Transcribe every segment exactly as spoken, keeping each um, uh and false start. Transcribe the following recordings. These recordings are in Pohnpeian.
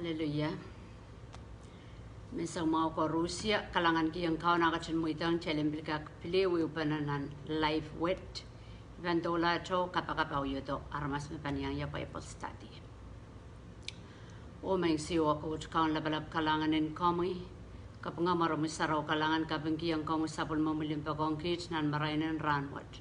Aleluia. Menseng mwahu koarusie, kalahngan kihong Kauno eh ketin mweidohng kitail en pil kak pil ehuehupene nan live wet. I pahn doulahte kapakap awiodo aramas me pahn iang ie Bible study. Oh Maing Siohwa Koht, Kaun lapalap, kalahngan en komwi. Kapinga mwaromwi sarawi, kalahngan kapingkihong komwi sapwellimomwi limpoak ong kiht nan marain en rahnwet.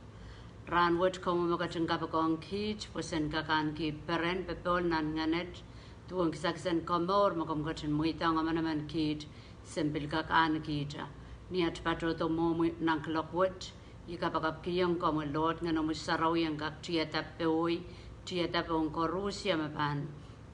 Rahnwet komwi me ketin kapikihong kiht pwe sen kak ahneki peren popohl nan ngenet, duwen kisakis en komour me komw ketin mweidohng emenemen kiht, sen pil kak ahnekihte. Ni at patohdo mwohmwi nan kuloak wet, I kapakapkihong komwi Lord, Ngehnomwi Sarawi en kak tiada pohi, tiada pohn koarusie me pahn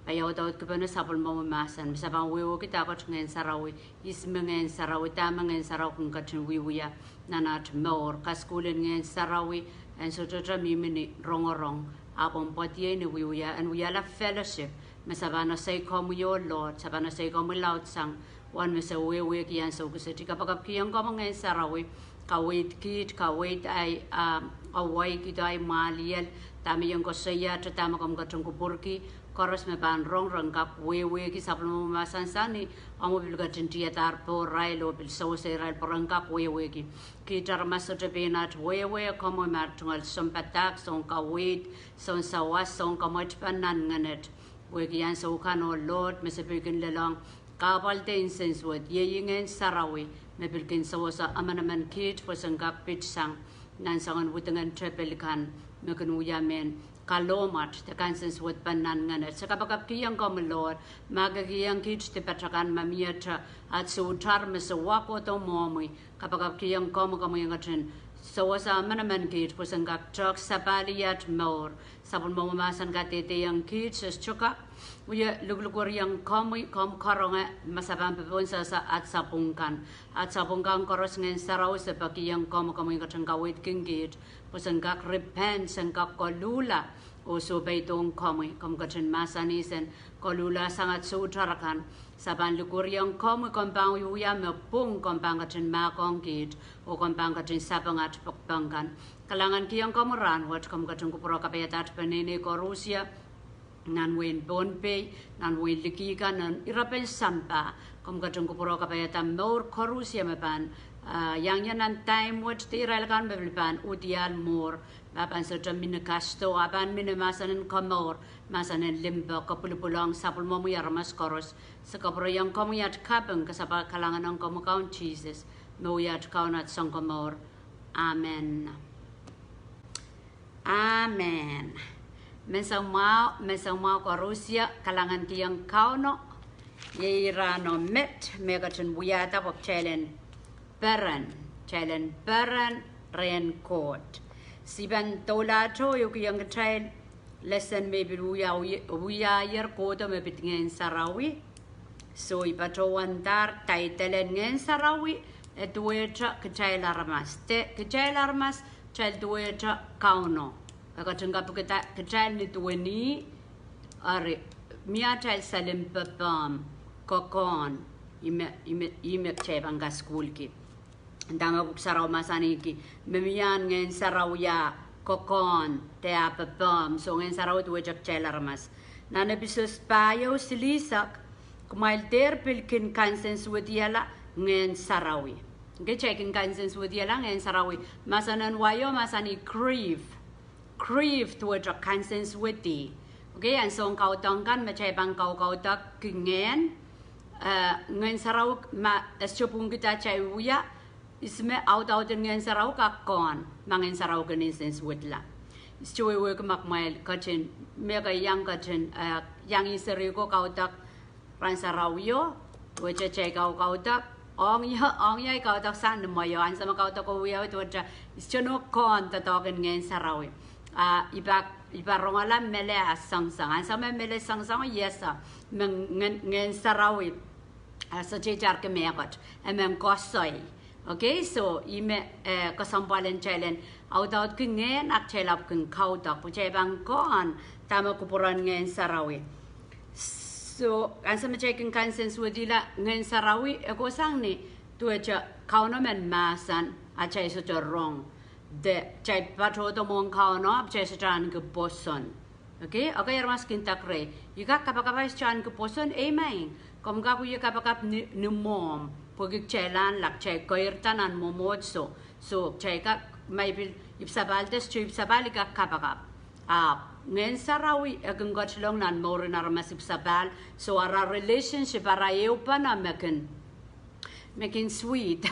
paiaudaudkipene sapwellimomwi mahsen, me se pahn wehwehki dahkot Ngehn Sarawi, ihs me Ngehn Sarawi, dahme Ngehn Sarawi kin ketin wiewia nan at mour. Kasukuhl en Ngehn Sarawi en sohte mihmi ni rongorong, ahpw en pwediei ni wiewia, en wiahla fellowship, me se pahn esei komwi, oh Lord, se pahn esei komwi laudsang, uwen me se wehwehki ansou kiset. I kapakapkihong komwi Ngehn Sarawi, kaweid kiht, kaweid ahi, ah, kaweid kihdo ahi mwahliel, dahme I en koasoiahte, dahme komw ketin kupwurki, koaros me pahn rong ren kak wehwehki sapwellimomwi mahsansang ni omwi pil ketin tiadahr pohrail oh pil sewese irail pwe ren kak wehwehki. Kiht aramas sohte pein at wehwe, komwi me at tungoal sounpadahk, sounkaweid, sounsawas, sounkamwetpe nan ngenet. Pwehki ansou kan, oh Lord, me se pil kin lelohng kahpwal de nsensuwed, iei Ngehn Sarawi me pil kin sewese emenemen kiht pwe sen kak pitsang nan soangen widingen tepel kan me kin wia mehn kalohmwet de kansensuwedpen nan ngenet. Se kapakapkihong komwi Lord, mahkikihong kiht dipatail kan me miehte at soutar me se wahkohdo mwohmwi. Kapakapkihong komwi, komwi en ketin sewese emenemen kiht pwe sen kak tehk sapahl iet mour. Sapwellimomwi mahsen kadehdehiong kiht se sohte kak wie luklukeriong komwi, komw karonge, ma se pahn popohn sehse at sapwung kan. At sapwung kan koaros Ngehn Sarawi se pekihong komwi, komwi en ketin kaweidki kiht pwe sen kak repent, sen kak koluhla oh sohpeidohng komwi. Komw ketin mahsanih sen koluhlasang at soutar kan. Se pahn likwerihong komwi, komw pahn wiewia me pwung, komw pahn ketin mahkohng kiht oh komw pahn ketin sapeng at pokpong kan. Kalahngan kihong komwi rahnwet, komw ketin kupwure kapaiada at peneinei koarusie nan wehin Pohnpei, nan wehin Likikan, nan irepen sampah. Komw ketin kupwure kapaiada mour koarusie me pahn, ah, iang ie nan time wet de irail kan me pil pahn uhdiahl mwuhr, me pahn sohte mihmi kasdo, ah pahn mihmi mahsen en komour, mahsen en limpoak, kapwilipwilong sapwellimomwi aramas koaros. Se kapwurehiong komwi at kaping, kasapahl kalahngan ong komwi Kaun Sises, me wia at Kaun, at Sounkomour. Amen. Amen. Menseng mwahu, menseng mwahu koarusie, kalahngan kihong Kauno. Iei rahno met me ketin wiahda pwe kitail en peren, kitail en peren rehn Koht. Se pahn doulahte oh kihong kitail lesen me pil wia, wiaier kohdo me pid Ngehn Sarawi. So I patohwandahr title en Ngehn Sarawi, e duwehte kitail aramas. De kitail aramas, kitail duwehte Kauno. E ketin kapikada kitail ni duwen ih, eri, mie atail salimpepehm, kokohn, ih me, ih me, ih me kitail pahn kasukuhlki. Dahme Pwuhk Sarawi mahsanihki, me mie Ngehn Sarawi ah kokohn de ah pepehm, so Ngehn Sarawi duwehte kitail aramas. Nan Episos pahieu silihsek, kumwail dehr pil kin kansensuwedihala Ngehn Sarawi. Kitail kin kansensuwedihala Ngehn Sarawi. Mahsen en wai o mahsanih grieve. Grieve duwehte kansensuwedi. Okay, ansoun kaudok kan me kitail pahn kaukaudokki Ngehn, eh, Ngehn Sarawi ma e sohte pwungkihda atail wia, ihs me audauden Ngehn Sarawi kak kohn ma Ngehn Sarawi kin nsensuwedla. I sohte wehwehki ma kumwail ketin, me ke iang ketin, eh, iang serihko kaudok rahn sarawio, duwehte kitail kaukaudok, ong ie, ong ie I kaudoksang ni mweio, ansou me kaudok o wiawi duwehte I sohte nohn kohn doadoahk en Ngehn Sarawi. Ah, I pahn, I pahn rongala mele ah soangsoang. Ansou me mele soangsoang, yes, me Ngehn, Ngehn Sarawi, ah, sohte itarki mehkot, e men koasoi. Okay, so ih me, eh, kesempwal en kitail en audaudki Ngehn, ah kitail ahpw kin kaudok pwe kitail pahn kohn dahme kupwuren Ngehn Sarawi. So ansou me kitail kin kansensuwedihla Ngehn Sarawi, e kohsang ni duwehte Kauno men mahsen, ah kitail sohte rong. De kitail patohdo mwohn Kauno, ahpw kitail sohte ahneki pwoson. Okay, okay, aramas kin takrei. I kak kapakap ahnsou en ki pwoson, ei maing. Komw kak wie kapakap ni, ni mwomw. Pwehki kitail anahne kitail keirda nan mwomwohdiso. So, kitail kak, ma I pil ipwisapahl de, so ipwisapahl I kak kapakap. Ahpw, Ngehn Sarawi e kin ketilong nan mouren aramas ipwisapahl. So, ara relationship, ara ehupene me kin me kin sweet,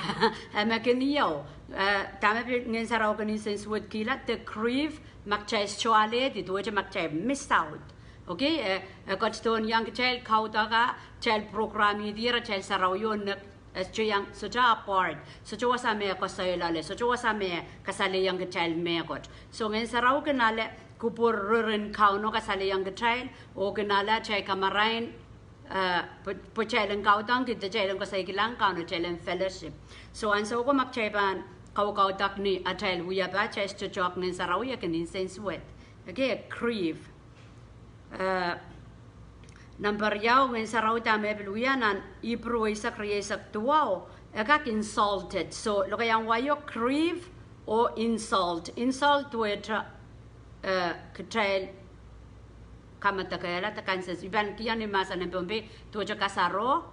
eh, me kin ieu, eh, dahme pil Ngehn Sarawi kin nsensuwedkihla, de grieve, ma kitail sohte alehdi, duwehte ma kitail miss out. Okay, eh, eh, ketidohn iang kitail kaudok ah, kitail program-idi ara kitail sarawio nek, eh, sohte iang, sohte apart, sohte wasa me koasoi loale, sohte wasa me kasalehiong kitail mehkot. So Ngehn Sarawi kin ale kupwur ririn Kauno kasalehiong kitail, oh kin ale atail kamarain, eh, pwe, pwe kitail en kaudok, kitail en koasoia kilang Kauno, kitail en fellowship. So ansou ko ma kitail pahn kaukaudok ni atail wiepe, kitail sohte tohk Ngehn Sarawi, e kin nsensuwed. Okay, grieve. Eh, number ieu, Ngehn Sarawi dahme pil wia nan Ipru eisek, rieisek duwau, e kak insulted. So, lokaiahn wai o grieve oh insult. Insult duwehte, eh, kitail kamadekehla de kansensuwed. I pahn kihong ni mahsen en Pohnpei, duwehte kasaro,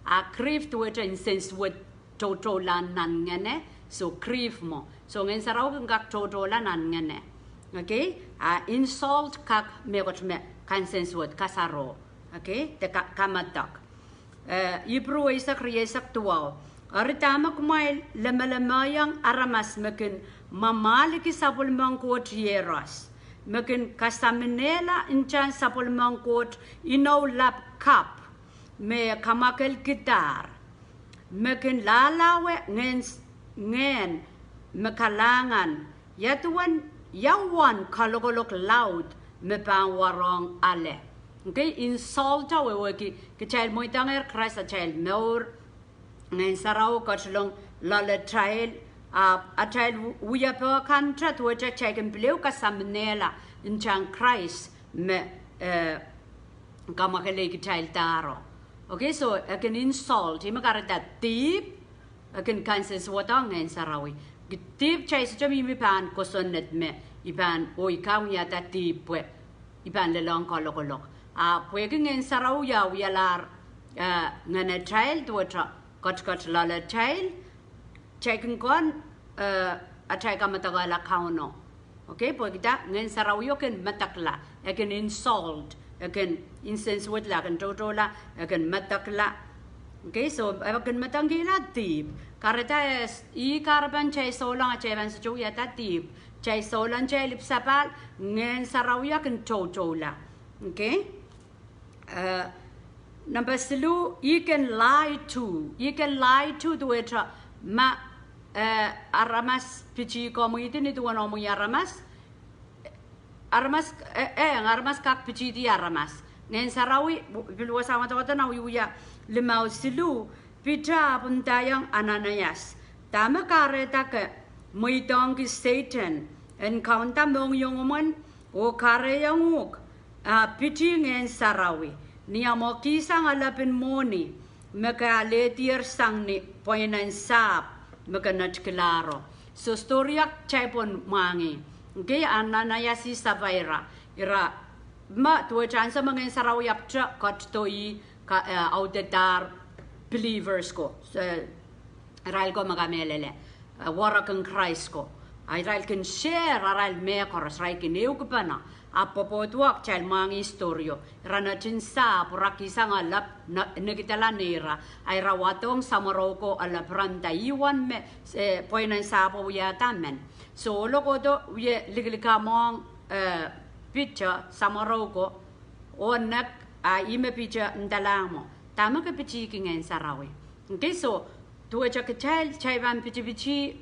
a grieve duwehte nsensuwed toutoulahn nan ngehne, so grieve mwo. So Ngehn Sarawi kin kak toutoula nan ngehne. Okay? A insult kak mehkot me kansensuwed, kasaro. Okay? De ka, kamadok. Eh, Ipru eisek, rieisek duwau. Eri dahme kumwail lemelemehiong aramas me kin mwamwahliki sapwellimen Koht Iehros, me kin kasaminehla ntahn sapwellimen Koht inou lap kapw, me kamwakelkidahr, me kin lahlahwe ngehn, ngehn me kalahngan, ia duwen, ia uwen kalokolok laud me pahn warohng ale. Okay, insult wehwehki kitail mweidohngehr Krais atail mour, Ngehn Sarawi ketilong loalatail, a, atail wiepe kan te duwehte kitail kin pil ehu kasaminehla ntahn Krais me, eh, kamwakelei kitaildahro. Okay, so e kin insult, ih me kahrehda dihp, e kin kansensuwedong Ngehn Sarawi. Dihp kitail sohte mihmi pahn kosonned me I pahn, oh I kak wiahda dihp pwe I pahn lelohng kalokolok. A pwehki Ngehn Sarawi wialahr, eh, ngenatail duwehte ketiket loalatail, kitail kin kohn, eh, atail kamadekehla Kauno. Okay, pwehki da Ngehn Sarawio kin medekla, e kin insult, e kin nsensuwedla, e kin toutoula, e kin medekla. Okay, so e kin medengkihla dihp. Kahrehda e, ih kahrepen kitail souleng atail pahn sohte wiahda dihp. Kitail souleng kitail ipwisapahl, Ngehn Sarawio kin toutoula. Okay? Eh, number siluh, he can lie too. He can lie too duwehte ma, eh, aramas pitih komwihdi ni duwen omwi aramas, aramas, eh, eh, aramas kak pitihdi aramas. Ngehn Sarawi, pil wasa wadawadana wiewia limau siluh, Piter ahpw ndaiong Ananias, dahme kahrehda ke mweidohngki Sehdan en kaunda mohngiongomwen oh kahrehiong uhk, a pitih Ngehn Sarawi, ni amwail kihsang alepin mwohni me ke alehdier sang ni pweinen sahpw me ke netikilahro. So story ong kitail pwon mwahngih. Okay, Ananias oh Sapaira. Ira, ma duwehte ansou me Ngehn Sarawi ahpwte ketido ih ka, eh, audehdahr believers ko. So, irail ko me kamehlele, eh, werek en Krais ko. A irail kin share arail mehkoaros, irail kin ehukipene. Ahpw pwopwoud wet kitail mwahngih storyo. Ira netin sahpw, ira kihsang alep, ne, nekidala neira. A ira wadohng samworo ko alep, ira nda, ih uwen me, eh, pweinen sahpwo wiahda men. So, ohlo kohdo wie likilikamwong, eh, Piter, samworo ko, oh nek, a ih me Piter ndalahng mwo, dahme ke pitihki Ngehn Sarawi. Okay, so, duwehte kitail, kitail pahn pitipitih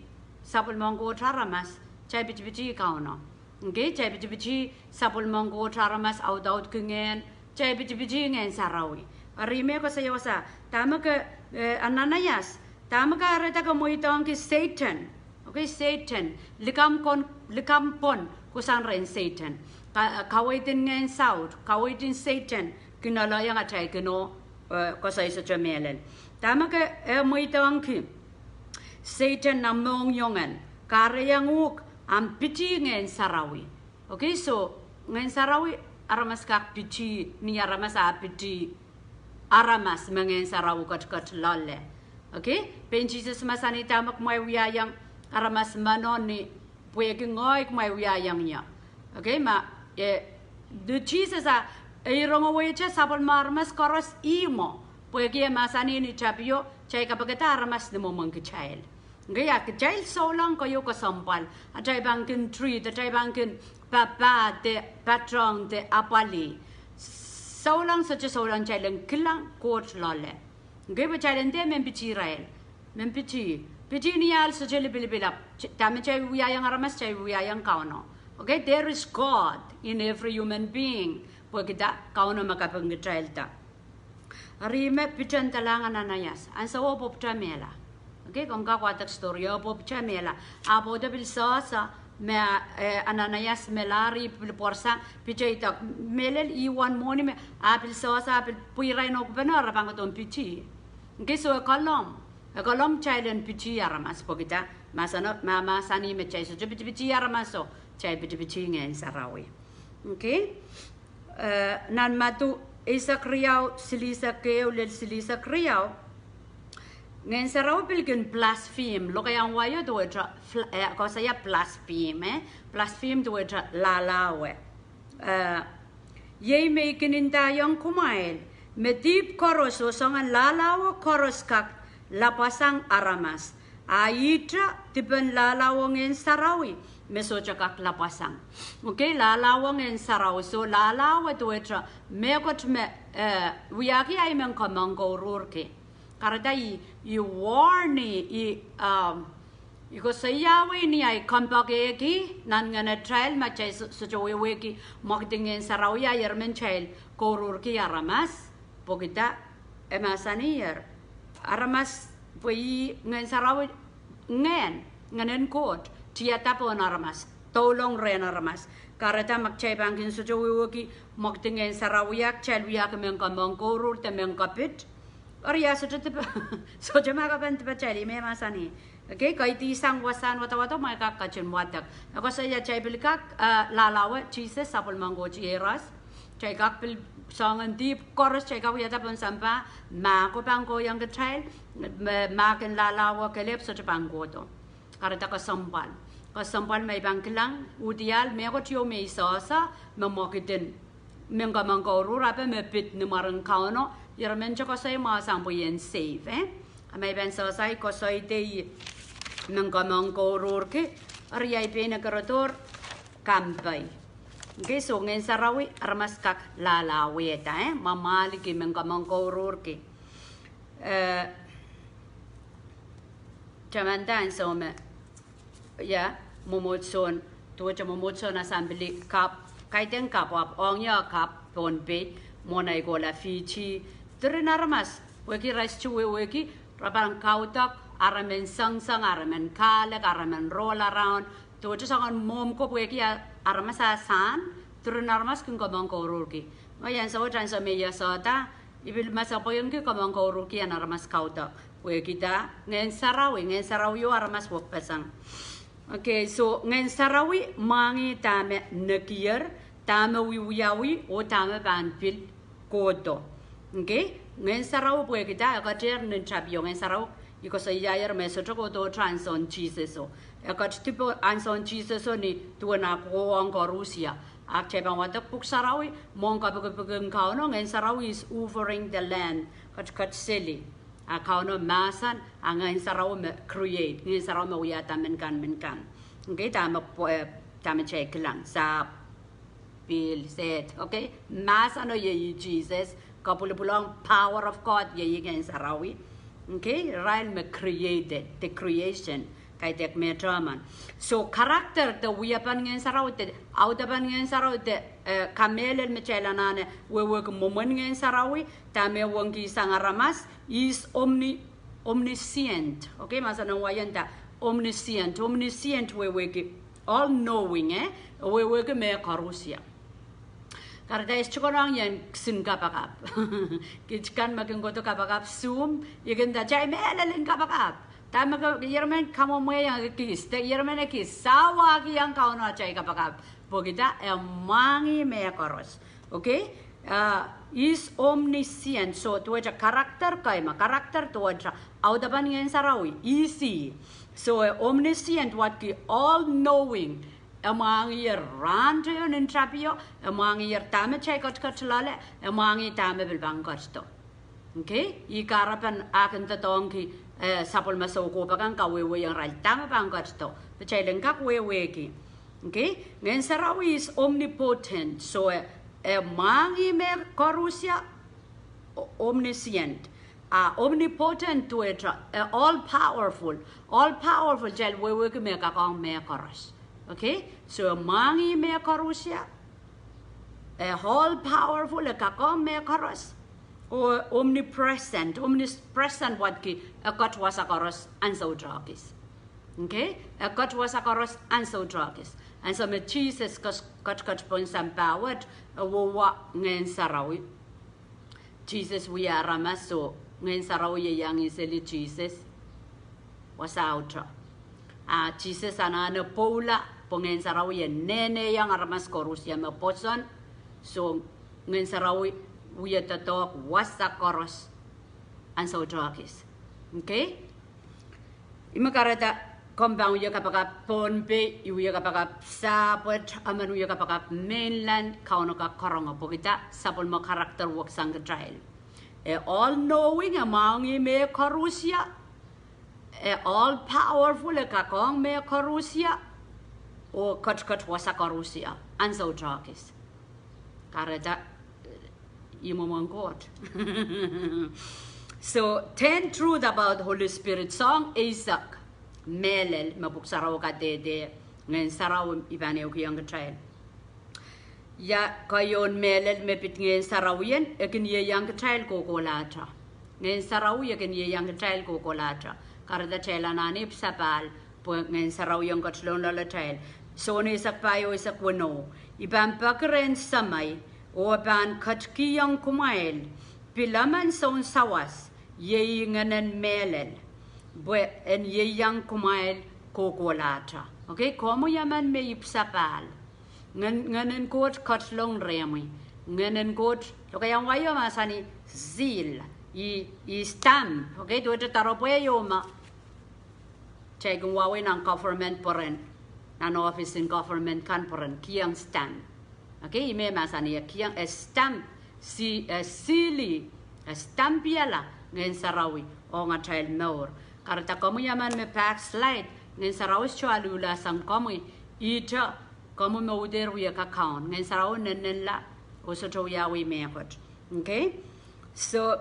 sapwellimen Koht aramas, kitail pitipitih Kauno. Okay, kitail pitipitih sapwellimen Koht aramas, audaudki ngehn, kitail pitipitih Ngehn Sarawi. Eri me koasoia wasa, dahme ke, eh, Ananias, dahme kahrehda ke mweidohngki Sehdan. Okay, Sehdan, likamw pwon, likamw pwon kohsang rehn Sehdan. Ka, kaweid en ngehn saut, kaweid en Sehdan, kin oaloiong atail kin, eh, koasoi sohte mehlel. Dahme ke, eh, mweidohngki Sehdan nan mohngiong en, kahrehiong uhk ahmw pitih Ngehn Sarawi. Okay, so, Ngehn Sarawi, aramas kak piti, ni aramas ah piti aramas me Ngehn Sarawi ketiket loale. Okay? Pein Sises mahsanih dahme kumwail wiahiong aramas meno ni pwehki ngehi kumwail wiahiong ie. Okay, ma, eh, de Sises ah, eh, rongowehte sapwellime aramas koaros ihmwo. Pwehki e mahsanih ni tapio, kitail kapikada aramas ni mwomwen kitail. Okay, a kitail souleng keieu kesempwal. Atail pahn kin treat, atail pahn kin papah de, patehng de apwalih. Souleng sohte souleng kitail en kilang Koht loale. Okay, pwe kitail en dehr men piti irail. Men piti. Piti ni ahl sohte lipilipil ahpw, dahme kitail wiahiong aramas, kitail wiahiong Kauno. Okay, there is God in every human being. Pwehki dah, Kauno me kaping kitailda. Eri me piten dalahng Ananias. Ansou e pwupwuta mehla. Okay, komw kak wadek story, e pwupwuta mehla. Ahpw e pil sehse me, eh, Ananias mehla, eri pil pwarsang, pite idek, mehlel ih wen mwohni me, a pil sehse, a pil pwihirain okpene, re pahn kohdohn piti. Okay, so e kolong. E kolong kitail en piti aramas pwehki dah, mahsano, ma, mahsanih me kitail sohte pitipiti aramaso, kitail pitipiti Ngehn Sarawi. Okay? Eh, nan Madiu eisek riau, silihsek ehu lel silihsek riau, Ngehn Sarawi pil kin blaspheme, lokaiahn wai o duwehte fl-, eh, koasoia blaspheme, eh? Blaspheme duwehte lahlahwe. Eh, Iei me I kin ndaiong kumwail, me dihp koaros oh soangen lahlahwe koaros kak lapwasang aramas. A ihte dipen lahlahwe Ngehn Sarawi, me sohte kak lapwasang. Okay, lahlahwe Ngehn Sarawi, so lahlahwe duwehte mehkot me, eh, wiahki ahi men kamwenge kouruhrki. Kahrehda I, I warn-i, I, um, I koasoiahwei ni ahi kompoakehki nan ngenatail ma kitail so-, sohte wehwehki mwekid en Ngehn Sarawi a irail men kitail kouruhrki aramas, pwehki dah, e mahsaniher. Aramas pwe ih Ngehn Sarawi, ngehn, ngehnen Koht, tiada pohn aramas, doulong rehn aramas. Kahrehda ma kitail pahn kin sohte wehwehki mwekid en Ngehn Sarawi a kitail wiahki men kamwenge kouruhr de men kapit. Eri a sohte dipe, sohte ma ke pahn dipe kitail, ih me mahsanih. Okay, kaidehn sang wasahn wadawado ma I kak ketin wadek. E koasoia kitail pil kak, eh, lahlahwe Sises sapwellimen Koht ieiras. Kitail kak pil soangen dihp koaros, kitail kak wiahda pohn sampah, mahk o pahn kohiong kitail, me, mahk en lahlahwe kelehpw sohte pahn kohdo. Kahrehda kesempwal. Kesempwal me I pahn kilang, uhdi ahl, mehkot ieu me I sehse, me mwekid en men kamwenge kouruhr, ahpw me pid ni mwaren Kauno, irail men te koasoi mwahusang pwe I en save, eh? A ma I pahn sehse I koasoidi men kamwenge kouruhrki, eri ahi pein e kerodohr kampei. Okay, so Ngehn Sarawi aramas kak lahlahwehda, eh? Mwamwahlki men kamwenge kouruhrki. Eh, tamanda ansou me ia, mwomwohdiso, duwehte mwomwohdiso assembly kap, kaidehn kap, ahpw ong ie kap Pohnpei, mwohn ahi kohla Fiji. Diren aramas, pwehki re sohte wehwehki, re pahn kaudok, arail men songsong, arail men kahlek, arail men roll around, duwehte soangen mwomw ko pwehki a-, aramas a sahn, diren aramas kin kamwenge kouruhrki. Ngehi ansou wet ansou me I esehda, I pil masepwehki kamwenge kouruhrki en aramas kaudok. Pwehki dah, Ngehn Sarawi, Ngehn Sarawi o aramas wekpeseng. Okay, so Ngehn Sarawi mwahngih dahme nekier, dahme wiwiawi, oh dahme pahn pil kohdo. Okay, Ngehn Sarawi pwehki dah, e ketehr nin tapio Ngehn Sarawi, I koasoiaier me sohte kohdohte ansoun Siseso. E ketidipo ansoun Siseso ni duwen ah kohwong koarusie. A kitail pahn wadek Pwuhk Sarawi, mwohn kapikipik en Kauno, Ngehn Sarawi is hoovering the land, ketiket seli. A Kauno mahsen, a Ngehn Sarawi me create, Ngehn Sarawi me wiahda men kan, men kan. Okay, dahme pw-, eh, dahme kitail kilang, sahpw, pihl, sehd, okay? Mahseno iei Sises, kapwulopwulong power of God iei Ngehn Sarawi. Okay, irail me created, the creation, kaidehk me term an. So character de wiepen Ngehn Sarawi de, audepen Ngehn Sarawi de, eh, kamehlel me kitail anahne wehwehki mwomwen Ngehn Sarawi, dahme wengkihsang aramas, is omni-, omniscient. Okay, mahsen en wai o dah, omniscient, omniscient wehwehki all knowing, eh, wehwehki mehkoarusie. Kahrehda I sohte konehng ien kisin kapakap. Kit kan me kin kohdo kapakap Zoom, I kin nda kitail mehlel en kapakap. Dahme ke, irail men kamwomwehiong ekis, de irail men ekis, sawahkihong Kauno atail kapakap. Pwehki dah, e mwahngih mehkoaros. Okay? Uh, is omniscient. So, duwehte character, kaimah character duwehte audepen Ngehn Sarawi, ih ih. So, eh, omniscient wadki all knowing. E mwahngiher rahnteio nin tapio, e mwahngiher dahme kitail ketiket loale, e mwahngiher dahme pil pahn ketido. Okay? Ih kahrepen ah kin doadoahngki, eh, sapwellime soukohp akan kawehwehiong irail dahme pahn ketido. Pwe kitail en kak wehwehki. Okay? Ngehn Sarawi is omnipotent. So, eh, eh, mwahngi mehkoaros ia, o-, omniscient. Ah, omnipotent duwehte, eh, all powerful. All powerful, kitail wehwehki me kak ong mehkoaros. Okay? So, mwahngi mehkoaros ia, eh, all powerful, e kak ong mehkoaros. Oh omnipresent, omnipresent wadki, e ket wasa koaros ansou tohkis. Okay? E ket wasa koaros ansou tohkis. Ansou me Sises kes-, ketiket pohn sampah wet, e wowa Ngehn Sarawi. Sises wia aramas, so Ngehn Sarawi ieiang seli Sises. Wasa auto. Ah, Sises anahne pwoula, pwe Ngehn Sarawi e nehneiong aramas koaros ia me pwoson. So Ngehn Sarawi wie doadoahk wasa koaros ansou tohkis. Okay? I me kahrehda komw pahn wie kapakap Pohnpei, I wie kapakap Sahpwet, I men wie kapakap mainland, Kauno kak karonge pwehki sapwellime character weksang kitail. E all knowing, e mwahngi mehkoaros ia, e all powerful, e kak ong mehkoaros ia, oh ketiket wasa koaros ia ansou tohkis. Kahrehda, eh, ih mwomwen Koht. So, ten truth about Holy Spirit. Soahng eisek mehlel me Pwuhk Sarawi kadehde Ngehn Sarawi I pahn ehukihong kitail. Ia keieun mehlel me pid Ngehn Sarawi en, e kin ieiang kitail kohkohlahte. Ngehn Sarawi e kin ieiang kitail kohkohlahte. Kahrehda kitail anahne ipwsapahl, pwe Ngehn Sarawi en ketilong loalatail. Sohn eisek pahieu eisek weneu. I pahn peki rehn Semei, oh e pahn ketikihong kumwail, pil emen sounsawas, iei Ngehnen Mehlel, pwe en ieiang kumwail kohkohlahte. Okay, komwi emen me ipwsapahl. Ngehn, Ngehnen Koht ketilong rehmwi. Ngehnen Koht, lokaiahn wai o mahsanih seal, ih, ih stamp. Okay, duwehte doaropwe o me kitail kin wahwei nan government pweren, nan office en government kan pweren, kihong stamp. Okay, ih me mahsanih e kihong, e stamp, si, e seal, e stampihala Ngehn Sarawi ong atail mour. Kahrehda komwi emen me backslide, Ngehn Sarawi sohte aluhla sang komwi, ihte komwi me uhd dehr wie kakaun, Ngehn Sarawi nennenla, oh sohte wiawi mehkot. Okay? So,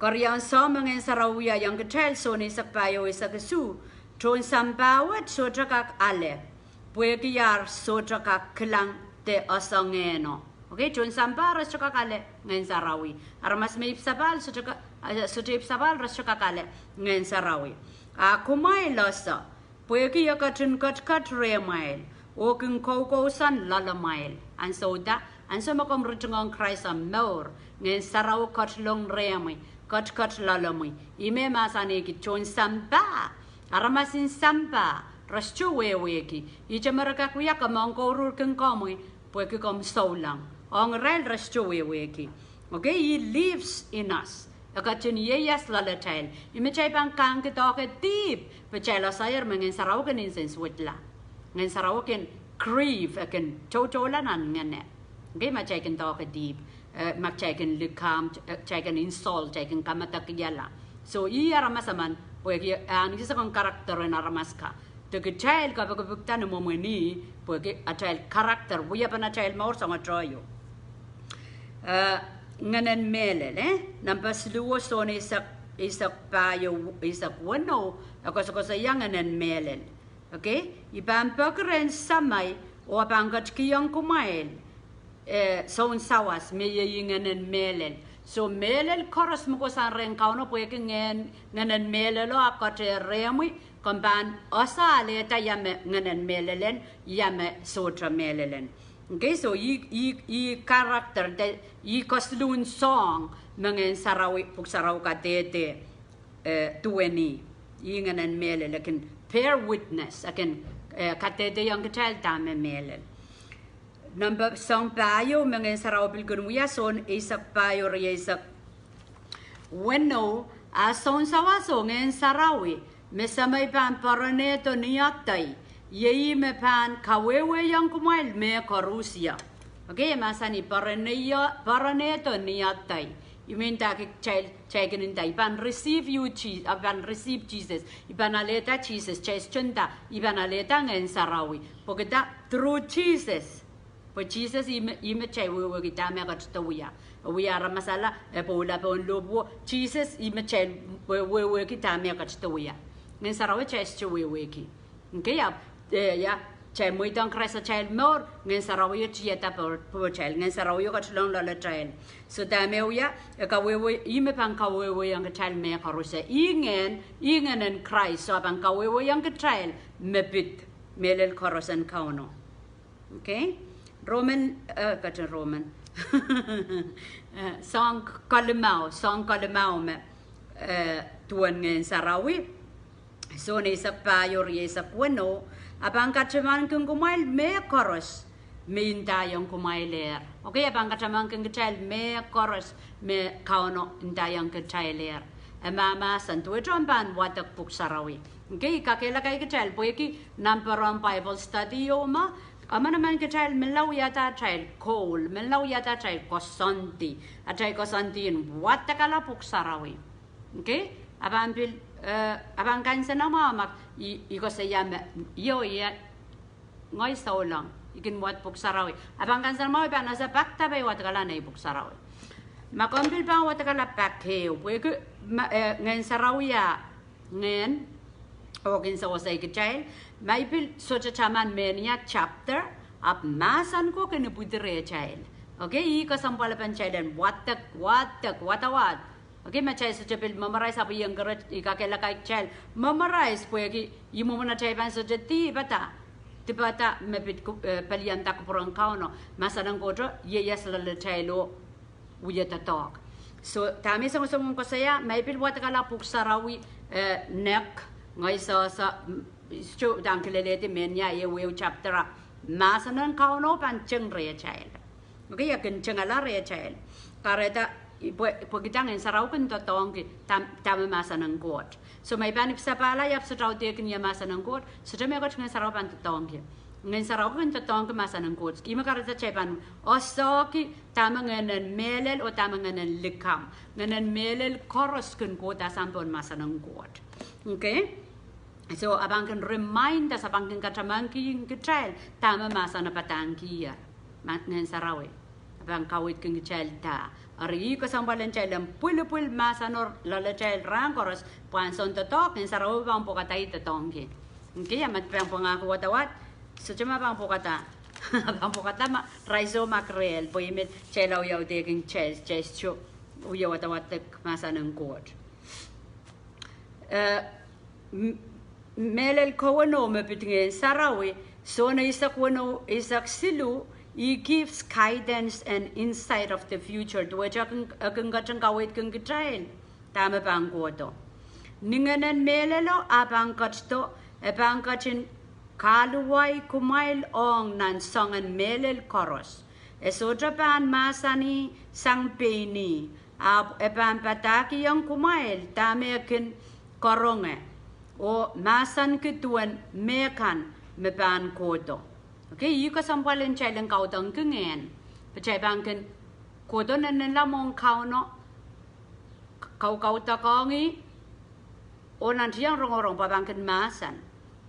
keriaun soahng me Ngehn Sarawi wiahiong kitail, Sohn eisek pahieu eisek isuh, tohn sampah wet sohte kak ale, pwehki ar sohte kak kilang de ese Ngehno. Okay, tohn sampah re sohte kak ale Ngehn Sarawi. Aramas me ipwsapahl sohte ka-, eh, sohte ipwsapahl re sohte kak ale Ngehn Sarawi. A kumwail ese, pwehki e ketin ketiket rehmwail, oh kin koukousoan loalamwail. Ansou da, ansou me komw ritingohng Krais omw mour, Ngehn Sarawi ketilong rehmwi, ketiket loalamwi. Ih me mahsanihki tohn sampah, aramas en sampah re sohte wehwehki. Ihte me re kak wia, ke mwahu kouruhr kin komwi, pwehki komw souleng. Ong irail re sohte wehwehki. Okay, he lives in us. E ketin ieias loalatail. Ih me kitail pahn kahngki doahke dihp, pwe kitail esaier me Ngehn Sarawi kin nsensuwedla. Ngehn Sarawi kin grieve, e kin toutoula nan ngehne. Okay, ma kitail kin doahke dihp, eh, ma kitail kin likamw, eh, kitail kin insult, kitail kin kamedekihala. So, ih aramas emen, pwehki e ahneki sekon character en aramas ka. De kitail kapikipikda ni mwomwen ih, pwehki atail character, wiepen atail mour soangohte ieu. Eh, Ngehnen Mehlel, eh? Nampa siluh o, Sohn eisek, eisek pahieu, eisek weneu, e koasokoasoia Ngehnen Mehlel. Okay? I pahn peki rehn Semei, oh e pahn ketikihong kumwail, eh, sounsawas, me iei Ngehnen Mehlel. So, mehlel koaros me kohsang rehn Kauno pwehki Ngehn, Ngehnen Mehlelo a ketehr rehmwi, komw pahn ese alehda ia me Ngehnen Mehlel en, ia me sohte mehlel en. Okay, so ih, ih, ih character, de ih kesiluhn soahng me Ngehn Sarawi, Pwuhk Sarawi kadehde, eh, duwen ih, Ngehnen Mehlel, e kin bear witness, e kin, eh, kadehdehiong kitail dahme mehlel. Number, soang pahieu me Ngehn Sarawi pil kin wia, Sohn eisek pahieu, rieisek weneu: A soun sawas oh Ngehn Sarawi, me Semei pahn poaronehdo ni ahdei, iei ih me pahn kawehwehiong kumwail mehkoaros. Okay, e mahsanih poaroneio, poaronehdo ni ahdei. I men ndahki kitail, kitail kin nda, I pahn receive you, Je-, I pahn receive Jesus. I pahn alehda Sises, kitail sohte nda, I pahn alehda Ngehn Sarawi. Pwehki dah? Through Sises. Pwe Sises ih me, ih me kitail wehwehki dahme e ketido wia. E wia aramas akan, e pwoula pohn lohpwuo. Sises ih me kitail wehwehki dahme e ketido wia. Ngehn Sarawi kitail sohte wehwehki. Okay, ahpw, eh, ia, kitail mweidohng Krais atail mour, Ngehn Sarawio tiada pohtail, Ngehn Sarawio ketilong loalatail. So dahme wia, e kawehwe, ih me pahn kawehwehiong kitail mehkoaros. Ih ngehn, ih ngehnen Krais, so e pahn kawehwehiong kitail me pid mehlel koaros en Kauno. Okay? Roman, eh, ketin Roman. Eh, soang kalimau, soang kalimau me, eh, duwen Ngehn Sarawi. Sohn eisek pahieu, rieisek weneu: A pahn katamankin kumwail mehkoaros me I ndaiong kumwailehr. Okay, e pahn katamankin kitail mehkoaros me Kauno ndaiong kitailehr. E mahmahsen duwehte omw pahn wadek Pwuhk Sarawi. Okay, I kakehlaka kitail pwehki nan peren Bible study o ma, emenemen kitail menlau wiahda atail goal, menlau wiahda atail koasoandi, atail koasoandi en wadekala Pwuhk Sarawi. Okay, a pahn pil, eh, a pahn kansenamwahu ma I, I koasoia me, io, ia, ngehi souleng, I kin wad Pwuhk Sarawi. A pahn kansenamwahu I pahn ese pak dahme I wadekala nei Pwuhk Sarawi. Ma komw pil pahn wadekala pak ehu, pwehki ma, eh, Ngehn Sarawi a ngehn, oh kin sewese kitail, ma I pil sohte taman mehnia chapter, ahpw mahsen ko kin ipwidi rehtail. Okay, ih kesempwalpen kitail en wadek, wadek, wadawad. Okay, ma kitail sohte pil memorize, ahpw I encourage, I kakehlaka kitail memorize pwehki ih mwomwen atail pahn sohte dihpada, dihpada me pid ku-, eh, pelianda kupwuren Kauno, mahsen en Koht ieias loalatail oh wie doadoahk. So dahme I songosong koasoia, ma I pil wadekala Pwuhk Sarawi, eh, nek, ngehi sehse, mm, sohte uhdahn kilelehdi mehnia ehu ehu chapter, ahpw mahsen en Kauno pahn teng rehtail. Okay, e kin tengala rehtail. Kahrehda, pwe, pwehki dah? Ngehn Sarawi kin doadoahngki dahme, dahme mahsen en Koht. So ma I pahn ipwisapahla, I ahpw sohte audehkin ia mahsen en Koht, sohte mehkot Ngehn Sarawi pahn doadoahngki. Ngehn Sarawi kin doadoahngki mahsen en Koht. Ih me kahrehda kitail pahn oasohki dahme ngehnen mehlel oh dahme ngehnen likamw. Ngehnen mehlel koaros kin kohdahsang pohn mahsen en Koht. Okay? So a pahn kin remind us, a pahn kin katamankin kitail dahme mahsen e padahngkiher, ma, Ngehn Sarawi. A pahn kaweidkin kitail dah. Eri ih kesempwal en kitail en pwilipwil mahseno loalatail rahn koaros, pwe ansoun doadoahk Ngehn Sarawi pahn pwokada ih doadoahngki. Okay, a ma pahn pwangahki wadawad, sohte ma pahn pwokada. Pahn pwokada ma, rice oh makrel, pwe ih me kitail audehkin kitail, kitail sohte wie wadawadek mahsen en Koht. Eh, m-, mehlel kowenou me pid Ngehn Sarawi, Sohn eisek weneu, eisek siluh, He gives guidance and insight of the future. Duwehte e kin, e kin ketin kaweidkin kitail dahme pahn kohdo. Ni ngehnen mehlelo a pahn ketido, e pahn ketin kahluwa kumwail ong nan soangen mehlel koaros. E sohte pahn mahsanih sang pein ih, ahpw e pahn padahkihong kumwail dahme e kin karonge, oh mahsanki duwen mehkan me pahn kohdo. Okay, ih kesempwal en kitail en kaudokki ngehn, pwe kitail pahn kin kohdo nennenla mwohn Kauno, k-, kaukaudokohng ih, oh nantihong rongorong pwe pahn kin mahsen.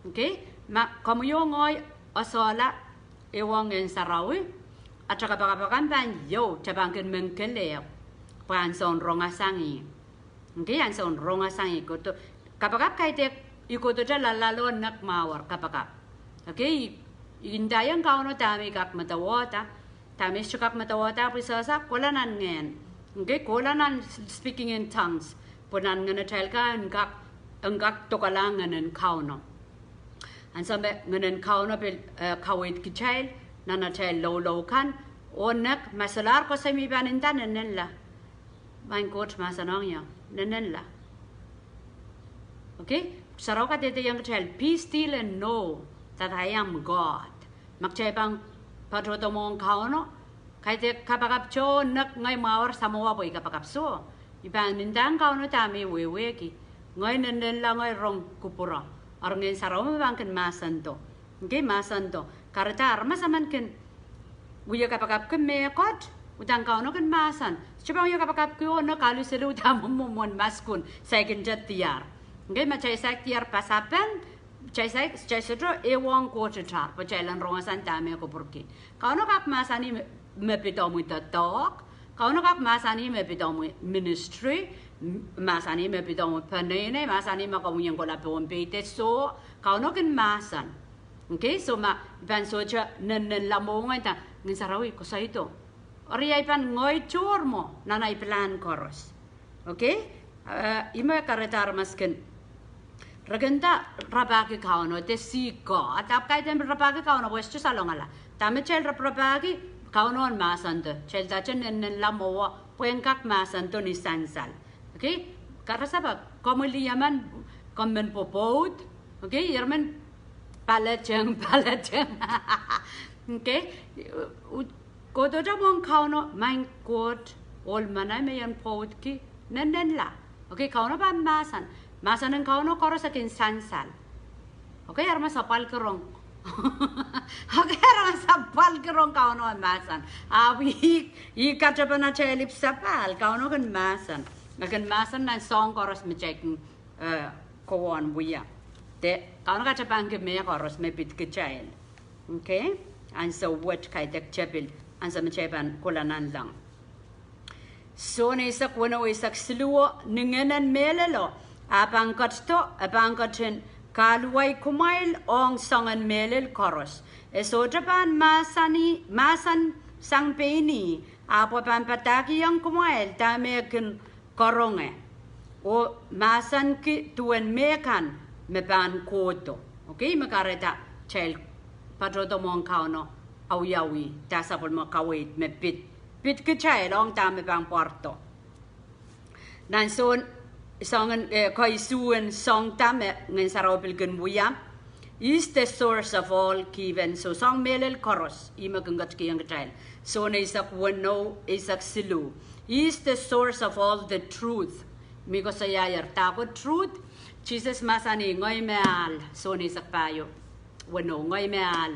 Okay, ma komwi oh ngehi esehla ehuong Ngehn Sarawi, ata kapakap akan pahn iou, kitail pahn kin men kelehpw, pwe ansoun rongasang ih. Okay, ansoun rongasang ih kohdo. Kapakap kaidehk I kohdohte loalloale oh nek mwahu wet kapakap. Okay, I, I ndaiong Kauno dahme I kak medewehda, dahme I sohte kak medewehda, pwe I sehse kohla nan ngehn. Okay, kohla nan speaking in tongues. Pwe nan ngenatail kan en kak, en kak dokalahng ngehnen Kauno. Ansou me ngehnen Kauno pil, eh, kaweid kitail nan atail loulou kan, oh nek, ma solahr koasoia me I pahn nda nennenla, maing Koht mahsanihong ie, nennenla. Okay, Sarawi kadehdehiong kitail, be still and know that I am God. Ma kitail pahn patohdo mwohn Kauno, kaidehk kapakap tohn nek ngehi mwahuwih samowa pwe I kapakap soh. I pahn ndahng Kauno dahme I wehwehki. Ngehi nennenla ngehi rong kupwuro. Eri Ngehn Sarawi me pahn kin mahsendo. Ngehi mahsendo. Kahrehda aramas emen kin wia kapakapki mehkot, udahn Kauno kin mahsen. Sohte pahn wia kapakapki oh nek alu siluh, udahn mwomwen maskun, saikinte diar. Ngehi ma kitail saik diar pasapeng, kitail sohte ehuong Koht tar, pwe kitail en rong sang dahme kupwurki. Kauno kak mahsanih me, me pid omwi doadoahk. Kauno kak mahsanih me pid omwi ministry, mahsanih me pid omwi peneinei, mahsanih me komwi en kohla pohn peidek soh. Kauno kin mahsen. Okay, so ma I pahn sohte nennenla mwohngeda, Ngehn Sarawi koasoido. Eri I pahn ngehi tohr mwo nan ahi pilahn koaros. Okay? Ih me kahrehda aramas kin, re kin nda rapahki Kauno, de sihk ko. Ahpw kaidehn rapahki Kauno, pwe sohte salongala. Dahme kitail raparapahki, Kauno en mahsendo. Kitail sohte nennenla mwowe, pwe en kak mahsendo ni sansal. Okay? Karasepe, komwi lih emen, komw men pwopwoud. Okay? Iemen paleteng, paleteng. Okay? Kohdohte mwohn Kauno, Maing Koht, ohl manaman me I en pwoudki, nennenla. Okay, Kauno pahn mahsen. Mahsen en Kauno koaros e kin sansal. Okay, aramas apwalki rong. Okay, aramas apwalki rong Kauno en mahsen. Ahpw ih, ih katepen atail ipwsapahl, Kauno kin mahsen. E kin mahsen nan soahng koaros me kitail kin kowe wia. De Kauno katepenki mehkoaros me pid kitail. Okay? Ansou wet kaidehk tepil, ansou me kitail pahn kohla nanleng. Sohn eisek weneu, eisek siluh, ni Ngehnen mehlelo, a pahn ketido, e pahn ketin kahluwa kumwail ong soangen mehlel koaros. E sohte pahn mahsen sang pein ih, ahpw e pahn padahkihong kumwail dahme e kin karonge, oh mahsenki duwen mehkan me pahn kohdo. Okay, me kahrehda kitail patohdo mwohn Kauno, awiawi dah sapwellime kaweid me pid, pid kitail ong dahme pahn pwarodo. Nan soangen, eh, koasoaien soahng dahme Ngehn Sarawi pil kin wia, He is the source of all given. So soahng mehlel koaros, ih me kin ketikihong kitail. Sohn eisek weneu, eisek siluh. He is the source of all the truth. Me koasoiaier dahkot truth. Sises mahsanih, Ngehi me ahl, sohn eisek pahieu, weneu, ngehi me ahl,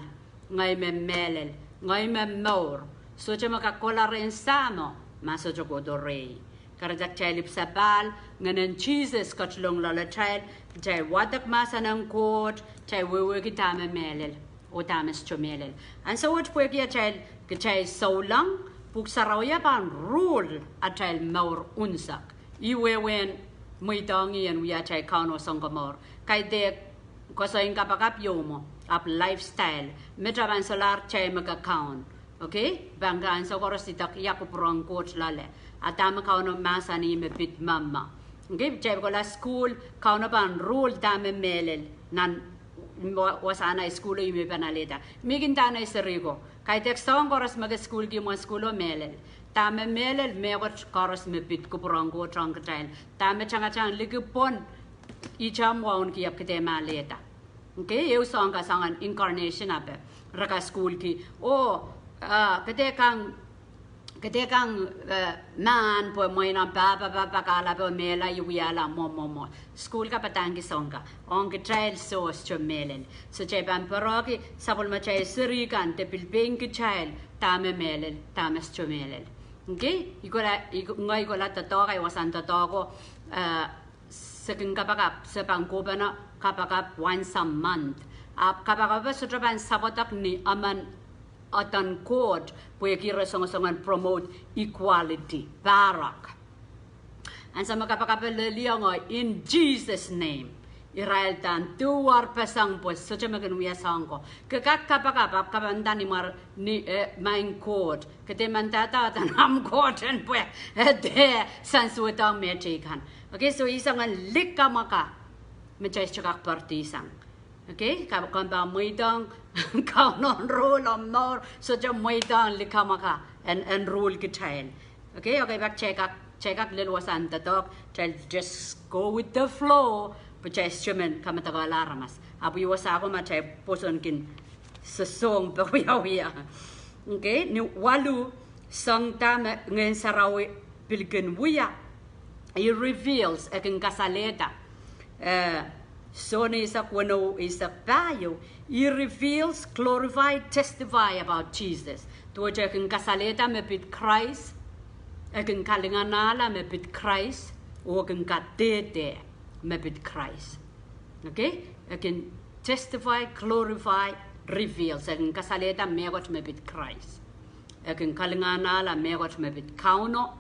ngehi me mehlel, ngehi me mour. Sohte me kak kohla rehn Sahmo ma sohte kohdo rehi. Kahrehda kitail ipwsapahl, Ngehnen Sises ketilong loalatail, kitail wadek mahsen en Koht, kitail wehwehki dahme mehlel oh dahme sohte mehlel. Ansou wet pwehki atail, kitail souleng, Pwuhk Sarawi pahn rule atail mour unsek. Ih wehwehn mweidohng ih en wia atail Kauno Sounkomour. Kaidehk koasoiong kapakap ieu mwo, ahpw lifestyle. Met a pahn solahr kitail me kakaun. Okay? Pahn kak ansou koaros idek ia kupwur en Koht loale. A dahme Kauno mahsanih me pid mamah. Okay? Kitail kohla sukuhl, Kauno pahn rule dahme mehlel. Nan wa-, wasahn ahi sukuhl ih me pahn alehda. Mihmi kin dahme seri ko. Kaidehk soahng koaros me ke sukuhlki mwo sukuhl o mehlel. Dahme mehlel, mehkot koaros me pid kupwur en Koht ong kitail. Dahme tangatang liki pwon, ihte mwahu ki ahpw ke dehr me alehda. Okay, ehu soahng kak soangen incarnation ape. Re kak sukuhlki, oh, ah, ke dehr kang, ke dehr kang, eh, mahn pwe mwein omw pahpa, pahpa, pahpa kahla pwe mehla I wiahla mwo, mwo, mwo. Sukuhl kak padahngki soahng kak. Ong kitail soh, sohte mehlel. So kitail pahn pwarohki sapwellimatail seri kan de pil pein kitail dahme mehlel, dahme sohte mehlel. Okay? I kohla, i ko-, ngehi kohla doadoahk, ahi wasahn doadoahk ko, eh, se kin kapakap, se pahn kohpene kapakap once a month. Ahpw kapakap ape sohte pahn sapwedek ni emen eden Koht, pwehki re songosongen promote equality, pahrek. Ansou me kapakap leliongo, in Jesus' name, irail uhdahn duwarpeseng pwe sohte me kin wia soahng ko. Ke kak kapakap, ahpw kapanda ni mwar-, ni, eh, Maing Koht. Ke dehr mandahda eden ahmw Koht en pwe, eh, dehr sansuwedong me teikan. Okay, so ih soangen likamw ka me kitail sohte kak pardisang. Okay, ka-, komw pahn mweidohng Kauno en rule omw mour, sohte mweidohng likamw ka en, en rule kitail. Okay, okay, pak kitail kak, kitail kak lel wasahn doadoahk, kitail just go with the flow, pwe kitail sohte men kamadakala aramas. Ahpw ih wasa ko ma kitail pwoson kin sosohng pwe wiawi. Okay, ni waluh, soangen dahme Ngehn Sarawi pil kin wia, he reveals, e kin kasalehda. Eh, Sohn eisek weneu eisek pahieu, he reveals, glorify, testify about Jesus. Duwehte e kin kasalehda me pid Krais, e kin kalinganahla me pid Krais, oh e kin kadehde me pid Krais. Okay? E kin testify, glorify, reveals. E kin kasalehda mehkot me pid Krais. E kin kalinganahla mehkot me pid Kauno,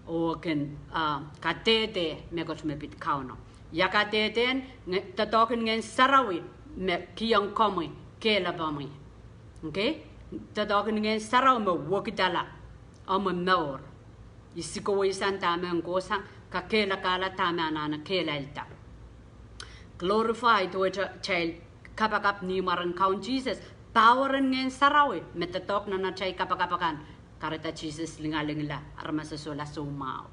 oh e kin, ah, kadehde mehkot me pid Kauno. Ia kadehdehn, nge-, doadoahk en Ngehn Sarawi me kihong komwi, kehlail pahmi. Okay? Doadoahk en Ngehn Sarawi me wekidala omw mour. I sikowei sang dahme e kohsang, kakehlakahla dahme e anahne kehlailda. Glorify, duwehte kitail kapakap ni mwaren Kaun Sises. Power en Ngehn Sarawi me doadoahk nan atail kapakap akan, kahrehda Sises lingalingla, aramas solahr soumwahu.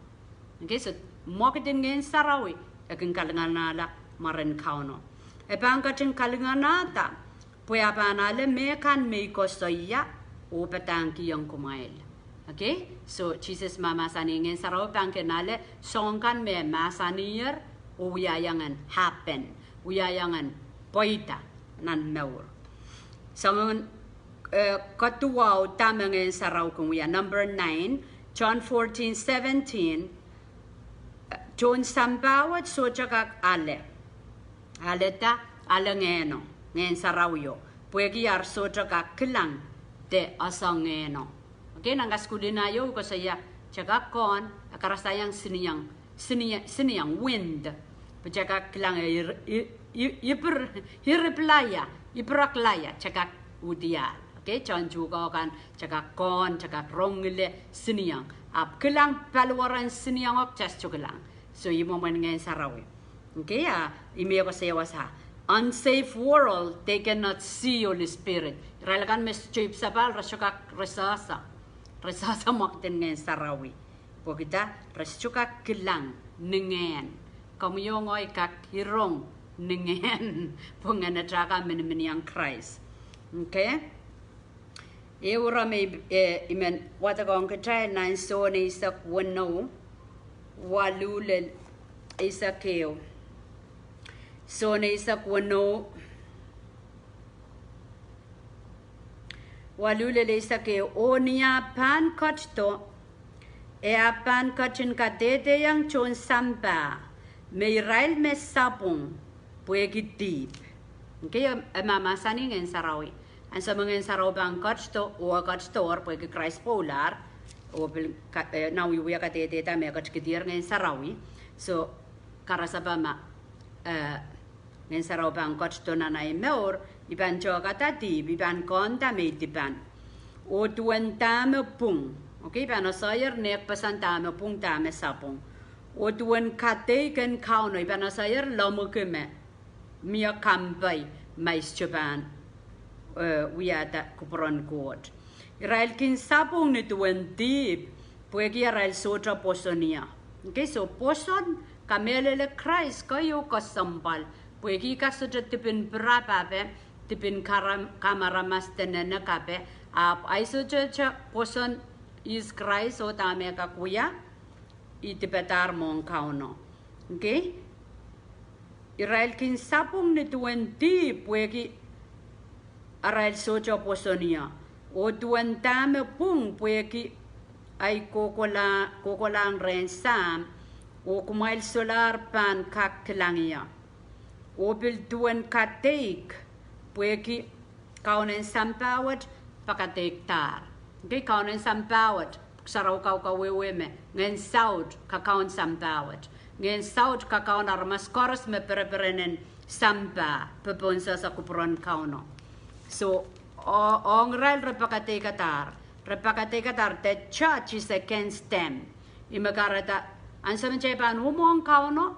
Okay, so mwekid en Ngehn Sarawi, e kin kalinganahla mwaren Kauno. E pahn ketin kalinganahda, pwe e pahn ale mehkan me I koasoia, oh padahngkihong kumwail. Okay? So, Sises mahmahsanih Ngehn Sarawi pahn kin ale soahng kan me mahsanier, oh wiahiong en happen, wiahiong en pweida nan mour. Soangen, eh, kaduwau dahme Ngehn Sarawi kin wia. Number nine, John fourteen seventeen, tohn sampah wet sohte kak ale. Alehda, ale Ngehno, Ngehn Sarawio, pwehki ar sohte kak kilang de ese Ngehno. Okay, nan kasukuhl en aio I koasoia, kitail kak kohn, e karasaiong siniong, siniong, siniong, wind. Pwe kitail kak kilang e ir-, i-, i-, ipir-, iripilaia, ipirekilaia, kitail kak uhdiahl. Okay, tohn tuhke kan, kitail kak kohn, kitail kak rong ngile siniong. Ahpw kilang paliwaren siniong o kitail sohte kilang. So, ih mwomwen Ngehn Sarawi. Okay, a, ih me e koasoia wasa. Unsaved world, they cannot see Holy Spirit. Irail akan me sohte ipwsapahl, re sohte kak, re sehse. Re sehse mwekid en Ngehn Sarawi. Pwehki dah, re sohte kak kilang ni ngehn. Komwi oh ngehi kak irong ni ngehn. Pwe ngehn atail kak miniminiong Krais. Okay? Ehu ire me i, eh, i men wadekohng kitail nan Sohn eisek weneu, waluh lel eisek ehu. Sohn eisek weneu, waluh lel eisek ehu, oh ni ah pahn ketido, e ahpw pahn ketin kadehdehong tohn sampah, me irail me sapwung, pwehki dihp. Okay, e, e mahmahsanih Ngehn Sarawi. Ansou me Ngehn Sarawi pahn ketido, oh e ketidohr, pwehki Krais pwoulahr, oh pil ka-, eh, nan wiewia kadehdehda me e ketikihdier Ngehn Sarawi. So, karasapa ma, eh, Ngehn Sarawi pahn ketido nan ei mour, I pahn tehkada dihp, I pahn kehnda me I dipan. Oh duwen dahme pwung. Okay, I pahn eseier nehkpeseng dahme pwung, dahme sapwung. Oh duwen kadeik en Kauno, I pahn eseier lemmwiki me mie kampei ma I sohte pahn, eh, wiahda kupwuren Koht. Irail kin sapwung ni duwen dihp, pwehki arail sohte pwoson ie. Okay, so pwoson, kamehlele Krais, keieu kesempwal. Pwehki kak sohte dipin pirap ape, dipin karam-, kamaramas de nene kape, ahpw ahi sohte pwoson ihs Krais oh dahme kak wia, I dipadahr mwohn Kauno. Okay? Irail kin sapwung ni duwen dihp pwehki arail sohte pwoson ie. Oh duwen dahme pwung pwehki ahi kohkohla-, kohkohlahng rehn Sahm, oh kumwail solahr pahn kak kilang ie. Oh pil duwen kadeik, pwehki kaun en sampah wet pakadeikdahr. Okay, kaun en sampah wet, Pwuhk Sarawi kaukawehwe me Ngehn Saut kakaun sampah wet. Ngehn Saut kakaun aramas koaros me pereperen en sampah, popohn sehse kupwuren Kauno. So, o-, ong irail re pakadeikadahr, re pakadeikadahr, the church is against them. Ih me kahrehda, ansou me kitail pahn uh mwohn Kauno,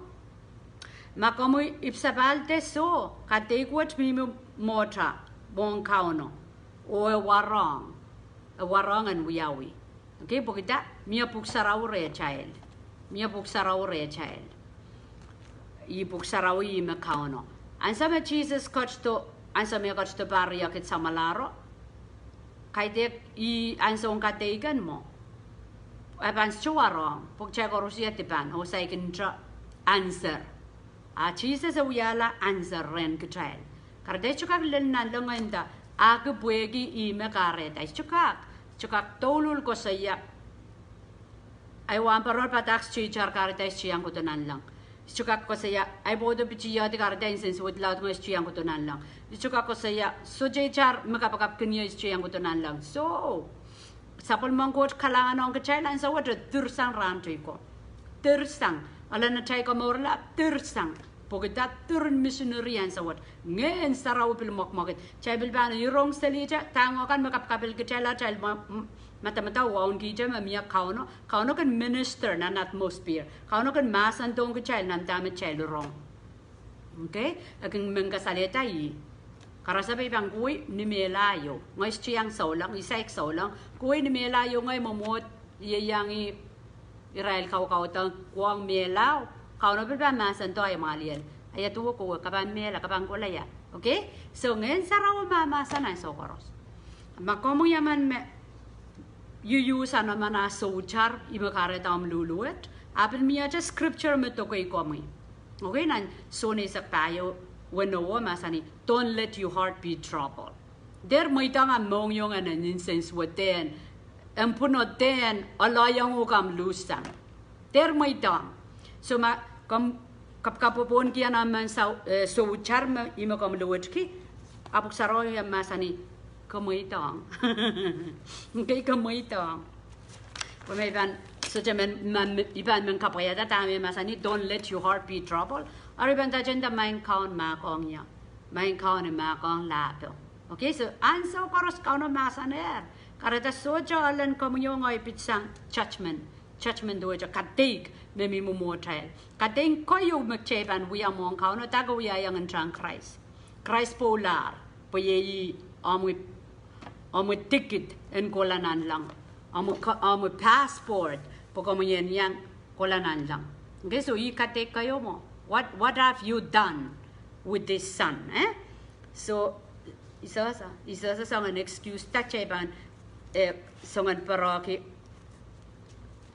ma komwi ipwsapahl de soh, kadeik wet mihmi mwohta mwohn Kauno, oh e warohng, e warohng en wiawi. Okay, pwehki dah, mie Pwuhk Sarawi rehtail. Mie Pwuhk Sarawi rehtail. Ih Pwuhk Sarawi ih me Kauno. Ansou me Sises ketido, ansou me ketido pahr riekid samwalahro, kaidehk ih ansoun kadeik en mwo. E pahn sohte warohng, pwe kitail koaros dipan, oh saikinte answer. A Sises e wiahla answer rehn kitail. Kahrehda I sohte kak lel nanleng nda, ahki pwehki ih me kahrehda. I sohte kak, I sohte kak douluhl koasoia, ahi wahnpoaron padahk sohte itar kahrehda I sohte iang kohdo nanleng. I sohte kak koasoia, ahi pwoudo pitihedi kahrehda nsensuwed laud ngehi sohte iang kohdo nanleng. I sohte kak koasoia, sohte itar me kapakapkin ie sohte iang kohdo nanleng. So, sapwellimen Koht kalahngan ong kitail ansou wet e dirsang rahn teiko. Dirsang, elen atail komourla dirsang. Pwehki dah, diren misineri ansou wet. Ngehn Sarawi pil mwekmwekid. Kitail pil pahn irong selihte, dahng kan me kapakapel kitail, atail ma-, m-, madamadau wauneki ihte me mie Kauno. Kauno kin minister nan atmosphere. Kauno kin mahsendohng kitail nan dahme kitail irong. Okay? E kin men kasalehda ih. Karasepe I pahn kohwei ni mehla ieu. Ngehi sohte iang souleng, I saik souleng. Kohwei ni mehla ieu ngehi mwomwohd, I iang ih irail kaukaudohng, ke ong mehla o, Kauno pil pahn mahsendohng ahi mwahliel. Ahi duwe kowe, ke pahn mehla, ke pahn kohla ia. Okay? So, Ngehn Sarawi mahmahsen ansou koaros. Ma komwi emen me, you use an emen ah soutar, ih me kahrehda omw luhluwet. A pil miehte scripture me doke komwi. Okay, nan Sohn eisek pahieu, weneu mahsanih, don't let your heart be troubled. Dehr mweidohng omw mohngiong en nsensuwed en, omw pwunod en, ohl iang uhk omw luhssang. Dehr mweidohng. So ma komw kapkapwopwohnki an emen sou-, eh, soutar me, ih me komw luwetki, a Pwuhk Sarawi mahsanih, ke mweidohng. Okay, ke mweidohng. Pwe me I pahn, sohte men, ma, I pahn men kapwaiada dahme mahsanih, don't let your heart be troubled. Eri I pahn nda, nda maing Kaun mahkohng ie. Maing Kaun mahkohng lahpo. Okay, so ansou koaros Kauno mahsenehr. Kahrehda sohte elen komwi oh ngehi pitsang judgment. Judgment duwehte kadeik me mi mwomwohtail. Kadeik keieu me kitail pahn wia mwohn Kauno, dah ke wiahiong ntahn Krais. Krais pwoulahr, pwe iei omwi, omwi ticket en kohla nanleng. Omwi ka-, omwi passport, pwe komwi en iang kohla nanleng. Okay, so ih kadeik keieu mwo. What, what have you done with this son, eh? So, I sehse, I sehse soangen excuse dah kitail pahn, eh, soangen pwurehki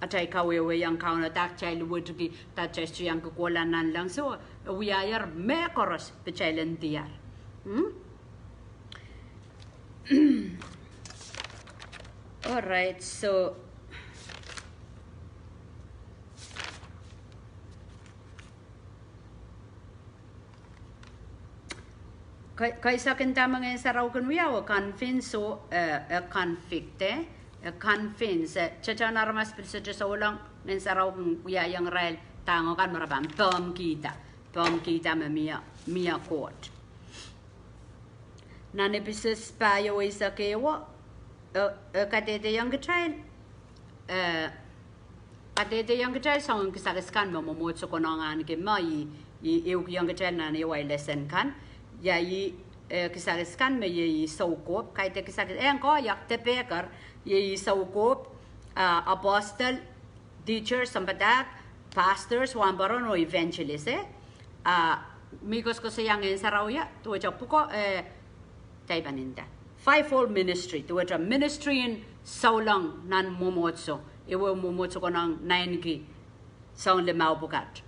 atail kawehwehiong Kauno, dah kitail luwetki, dah kitail sohte iang kohla nanleng. So, e wiahier mehkoaros pwe kitail en diar. Hmm? All right, so, ke-, keisek nda me Ngehn Sarawi kin wia, e convince oh, eh, e convict, eh, e convince, eh, teten aramas pil sohte souleng, Ngehn Sarawi kin wiahiong irail dahng kan me re pahn pehmkihda, pehmkihda me mie, mie Koht. Nan Episos pahieu eisek ehu, eh, eh, kadehdehiong kitail, eh, kadehdehiong kitail soangen kisakis kan me mwomwohdiso konehng ahneki me I, I ehukihong kitail nan ehu ahi lesen kan. Ia ih, eh, kisakis kan me iei ih soukohp, kaidehn kisakis, eh, koahiek, depeker, iei ih soukohp, ah, apostle, teachers, sounpadahk, pastors, wahnpoaron oh evangelist, eh? Ah, me koasokoasoia Ngehn Sarawi, duwehte pwuko, eh, daipan nda. Fivefold ministry, duwehte ministry en souleng nan mwomwohdiso, ehu mwomwohdiso konehng naineki soangen limau pwukat.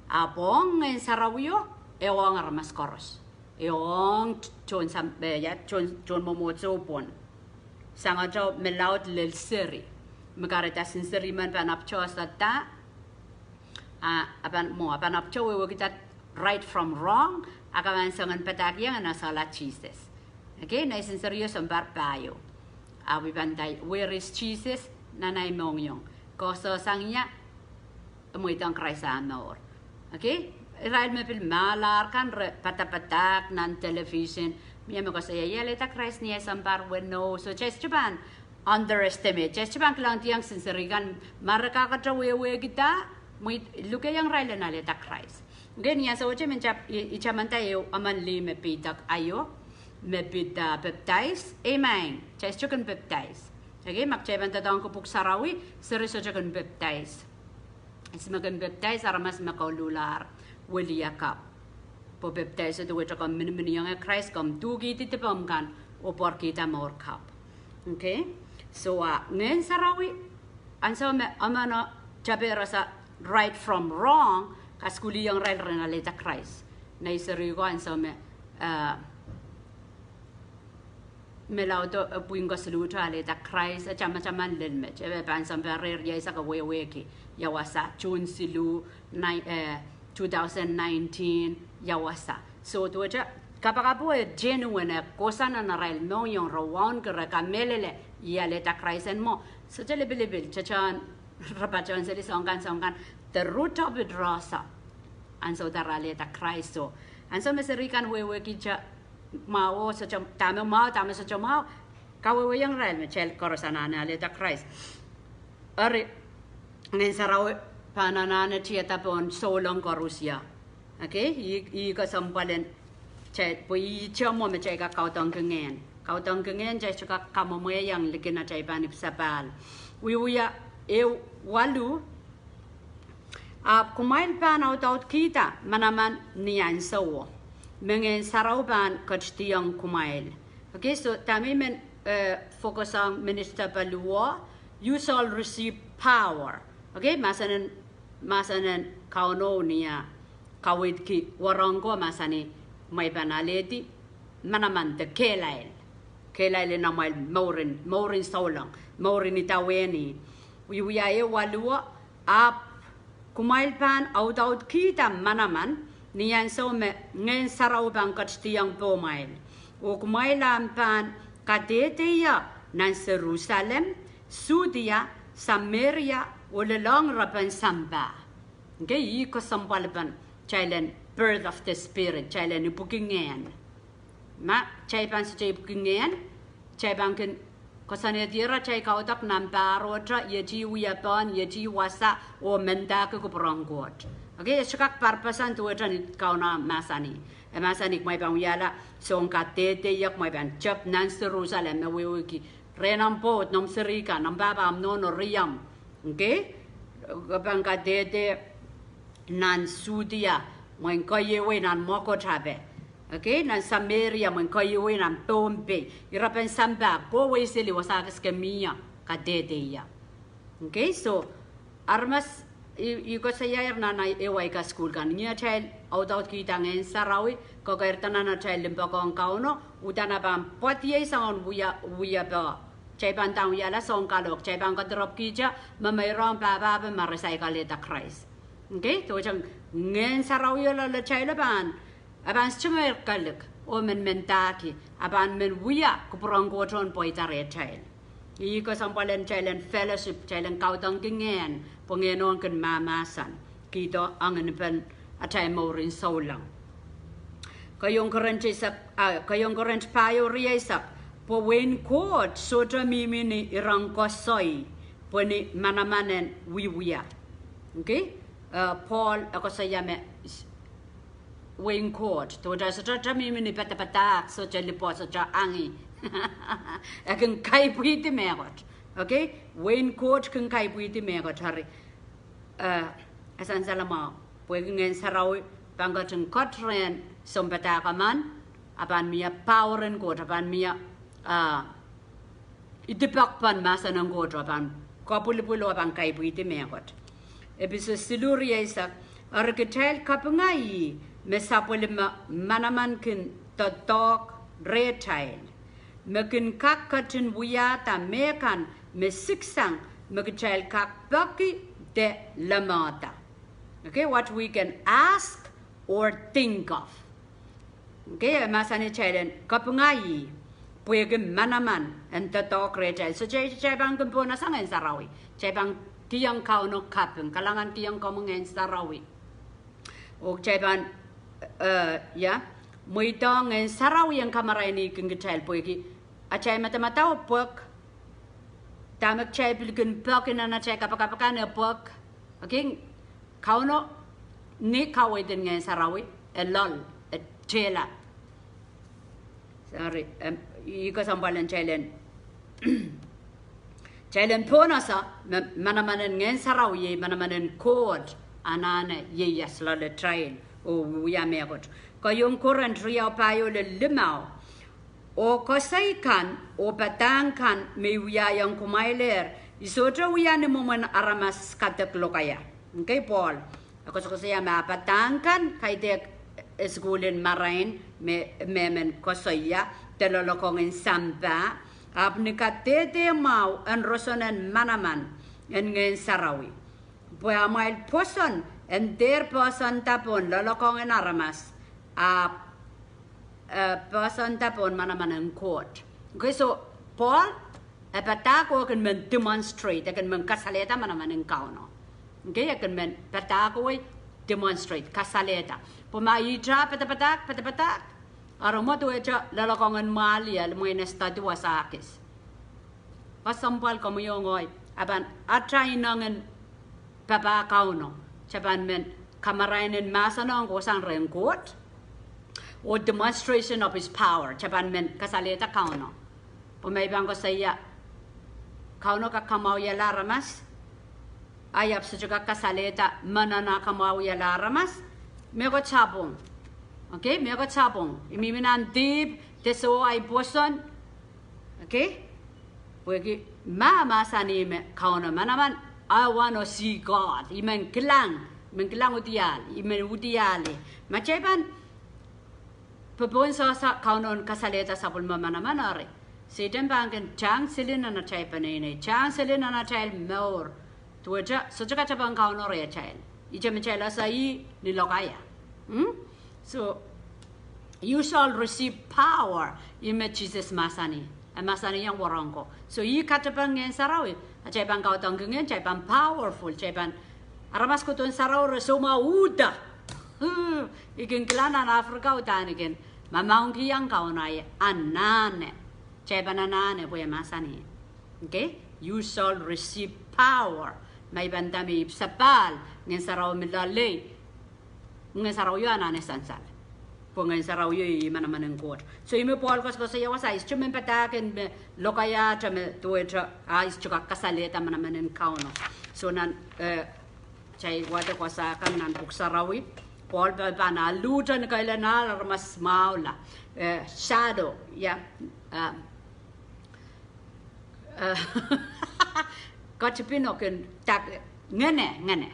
Ahpw ong Ngehn Sarawio, e ong aramas koaros. E ong tohn sam-, eh, ia, tohn, tohn mwomwohdiso pwon. Sangete me laud lel seri. Me kahrehda sinseri men pahn apwtehsada, ah, a pahn mwo, a pahn apwtehwehwehkihda right from wrong, a ke pahn soangen padahkihong en esehla Sises. Okay, nei sinserio sounpar pahieu. Ahpw I pahn nda, where is Jesus? Nan ahi mohngiong. Koasoakoasang ia, e mweidohng Krais ah mour. Okay? Irail me pil mahlahr kan re padapadahk nan television. Mie me koasoia, I alehda Krais ni ahi sounpar weneu. So, kitail sohte pahn underestimate. Kitail sohte pahn kilangdiong sinseri kan, ma re kakete wehwehkihda, mwid-, lukehiong irail en alehda Krais. Okay, ni ansou wet I men tap-, I, I tamanda ehu emen lih me peidek aio, me pid, ah, pepdais, ei maing, kitail sohte kin pepdais. Okay, ma kitail pahn doadoahngki Pwuhk Sarawi, seri sohte kin pepdais. Ihs me kin pepdais? Aramas me koluhlahr weliakapw. Pwe pepdais duwehte komw miniminiong Krais, komw tuhkihdi dipomw kan, oh pwarkihda mour kapw. Okay? So, ah, Ngehn Sarawi, ansou me emen o taperasa right from wrong, kaskuhlihong irail ren alehda Krais. Nei seri ko ansou me, ah, me laudo, eh, pwihn kosoluhte alehda Krais, e tamataman lel met. E pahn sounpar rieisek e wehwehki ia wasa, June siluh, nai-, eh, two thousand nineteen, ia wasa. So, duwehte kapakapo e genuine, e kohsang nan arail mohngiong, re wauneki, re kamehlele, ih alehda Krais en mwo. Sohte lipilipil, tetohn, re patohwan seli soangen, soangen, the root of it rohs ansou da re alehda Krais. So, ansou me seri kan wehwehkihte mwahu, sohte, dahme mwahu, dahme sohte mwahu, kawehwehiong irail me kitail koaros anahne alehda Krais. Eri, Ngehn Sarawi pahn anahne tiada pohn souleng koaros ia. Okay, ih, ih kesempwal en kitail, pwe ih ihte mwo me kitail kak kaudokki ngehn. Kaudokki ngehn, kitail sohte kak kamwomwehiong likin atail pahn ipwsapahl. Wiewia ehu waluh, ahpw kumwail pahn audaudkihda manaman ni ansouo, me Ngehn Sarawi pahn ketidiong kumwail. Okay, so dahme I men, eh, focus ong minute paluo, you shall receive power. Okay, mahsen en, mahsen en Kauno ni ah kaweidki wahnpoaron ko mahsanih, kumwail pahn alehdi manaman de kehlail. Kehlail en amwail mourin, mourin souleng, mourin idawehn ih. Wiewia ehu waluh, ahpw kumwail pahn audaudkihda manaman ni ansou me Ngehn Sarawi pahn ketidiong pohmwail. Oh kumwail ahpw pahn kadehdehiong nan Serusalem, Sudia, Sameria, oh lelohng repen sampah. Okay, ih kesempwalpen kitail en birth of the Spirit, kitail en ipwiki ngehn. Ma kitail pahn sohte ipwiki ngehn, kitail pahn kin koasoanehdier atail kaudok nan pahrohte, iet ih wiepen, iet ih wasa, oh mendahki kupwuren Koht. Okay, e sohte kak parpasang duwehte ni Kauno mahsanih. E mahsanih kumwail pahn wiahla soun kadehde, kumwail pahn tep nan Serusalem, me wehwehki rehn omw pwoud, noumw seri kan, omw pahpa, omw nohno, riomw. Okay? Ke pahn kadehde nan Sudia, mwein keieuwei nan Mokotape. Okay? Nan Sameria, mwein keieuwei nan Pohnpei. Irepen sampah, kohwei seli wasa kis ke mie, kadehde ia. Okay? So, aramas, I, I koasoiahier nan ehu ahi kasukuhl kan, ni atail audaudkihda Ngehn Sarawi, kakairada nan atail limpoak ong Kauno, uhdahn e pahn pwadiei soangen wia, wiepe. Kitail pahn dahme wiahla soun kalohk, kitail pahn kadirepwkihte, me meirong pahpahpe ma re saik alehda Krais. Okay? Duwehte Ngehn Sarawi loalatail pahn, e pahn sohte men kelik, oh men mendahki, e pahn men wia kupwuren Koht en pweida rehtail. Ih kesempwal en kitail en fellowship, kitail en kaudokki ngehn, pwe ngehno kin mahmahsen kihdo ong nipen atail mourin souleng. Keieun Korint eisek, ah, Keieun Korint pahieu rieisek, pwe wehin Koht sohte mihmi ni iren koasoi, pwe ni manaman en wiewia. Okay? Eh, Pohl e koasoia me wehin Koht, duwehte sohte mihmi ni padapadahk, sohte lipwo, sohte angi. E kin kaipwihdi mehkot. Okay? Wehin Koht kin kaipwihdi mehkot, eri, eh, e sansal mwahu, pwehki Ngehn Sarawi pahn ketin kat rehn sounpadahk emen, a pahn mie power en Koht, a pahn mie, ah, idipoakpen mahsen en Koht, a pahn kapwilipwil oh a pahn kaipwihdi mehkot. Episos siluh rieisek, eri kitail kapinga ih me sapwellime manaman kin doadoahk rehtail, me kin kak ketin wiahda mehkan me siksang me kitail kak peki de lemehda. Okay, what we can ask or think of. Okay, e mahsanih kitail en kapinga ih, pwehki manaman en doadoahk rehtail. So kitail, kitail pahn kin pohnese Ngehn Sarawi. Kitail pahn kihong Kauno kaping, kalahngan kihong komwi Ngehn Sarawi. Oh kitail pahn, eh, ia, mweidohng Ngehn Sarawi en kamarainihkin kitail pwehki atail madamadau pwek, dahme kitail pil kin peki nan atail kapakap akan e pwek. Okay, Kauno, ni kaweid en Ngehn Sarawi, e loal, e tehla. Sorry, em, ih kesempwal en kitail en, kitail en pohnese me manaman en Ngehn Sarawi iei manaman en Koht anahne ieias loalatail oh wia mehkot. Keieun Korint riau pahieu lel limau, Oh koasoi kan oh padahk kan me I wiahiong kumwailehr, I sohte wia ni mwomwen aramas kadek lokaia. Okay, Pohl e koasokoasoia me padahk kan kaidehk sukuhl en marain me, me men koasoia de loalokong en sampah, ahpw ni kadehde mwahu en roson en manaman en Ngehn Sarawi. Pwe amwail pwoson en dehr poahsoanda pohn loalokong en aramas, ahpw, eh, poahsoanda pohn manaman en Koht. Okay, so Pohl e padahk oh kin men demonstrate, e kin men kasalehda manaman en Kauno. Okay, e kin men padahk oh demonstrate, kasalehda. Pwe ma ihte padapadahk, padapadahk, eri mwo duwehte loalokong en mwahliel, mwein e study wasa kis kesempwal komwi oh ngehi, a pahn atail ineng en papah Kauno, kitail pahn men kamarain en mahsen ong kohsang rehn Koht, oh demonstration of his power, kitail pahn men kasalehda Kauno. Pwe ma I pahn koasoia Kauno kak kamwahwihala aramas, a I ahpw sohte kak kasalehda manaman en kamwahwihala aramas, mehkot sapwung. Okay, mehkot sapwung. I mihmi nan dihp de soh ahi pwoson. Okay? Pwehki ma mahsanih me Kauno manaman, I want to see God. I men kilang, I men kilang udial, I men udiahl. Ma kitail pahn popohn sehse Kauno en kasalehda sapwellime manaman, eri Sehdan pahn kin tang sili nan atail peneinei, tang sili nan atail mour. Duwehte sohte katepen Kauno rehtail. Ihte me kitail ese ih ni lokaia. So, you shall receive power, ih me Sises mahsanih. E mahsanihong wahnpoaron ko. So, ih katepen Ngehn Sarawi, atail pahn kaudok kingen, kitail pahn powerful, kitail pahn, aramas kohdo en sarawi re soumwahu uhda. I kin kilang nan Africa uhdahn I kin mamaunkiong Kauno ahi anahne. Kitail pahn anahne pwe e mahsanih, okay, you shall receive power. Ma I pahn nda me I pil sapahl Ngehn Sarawi me loalei, Ngehn Sarawio anahne sansal. Pwe Ngehn Sarawio ih manaman en Koht. So ih me Pohl koasokoasoia wasa, e sohte men padahk en me lokaia te me duwehte, a e sohte kak kasalehda manaman en Kauno. So nan, eh, kitail wadek wasa kan nan pwuhk sarawi, Pohl pahn, pahn aluhda ni kailanahl aramas mwahula, eh, shadow, yeah, ketipin, oh kin dak, ngene, ngene.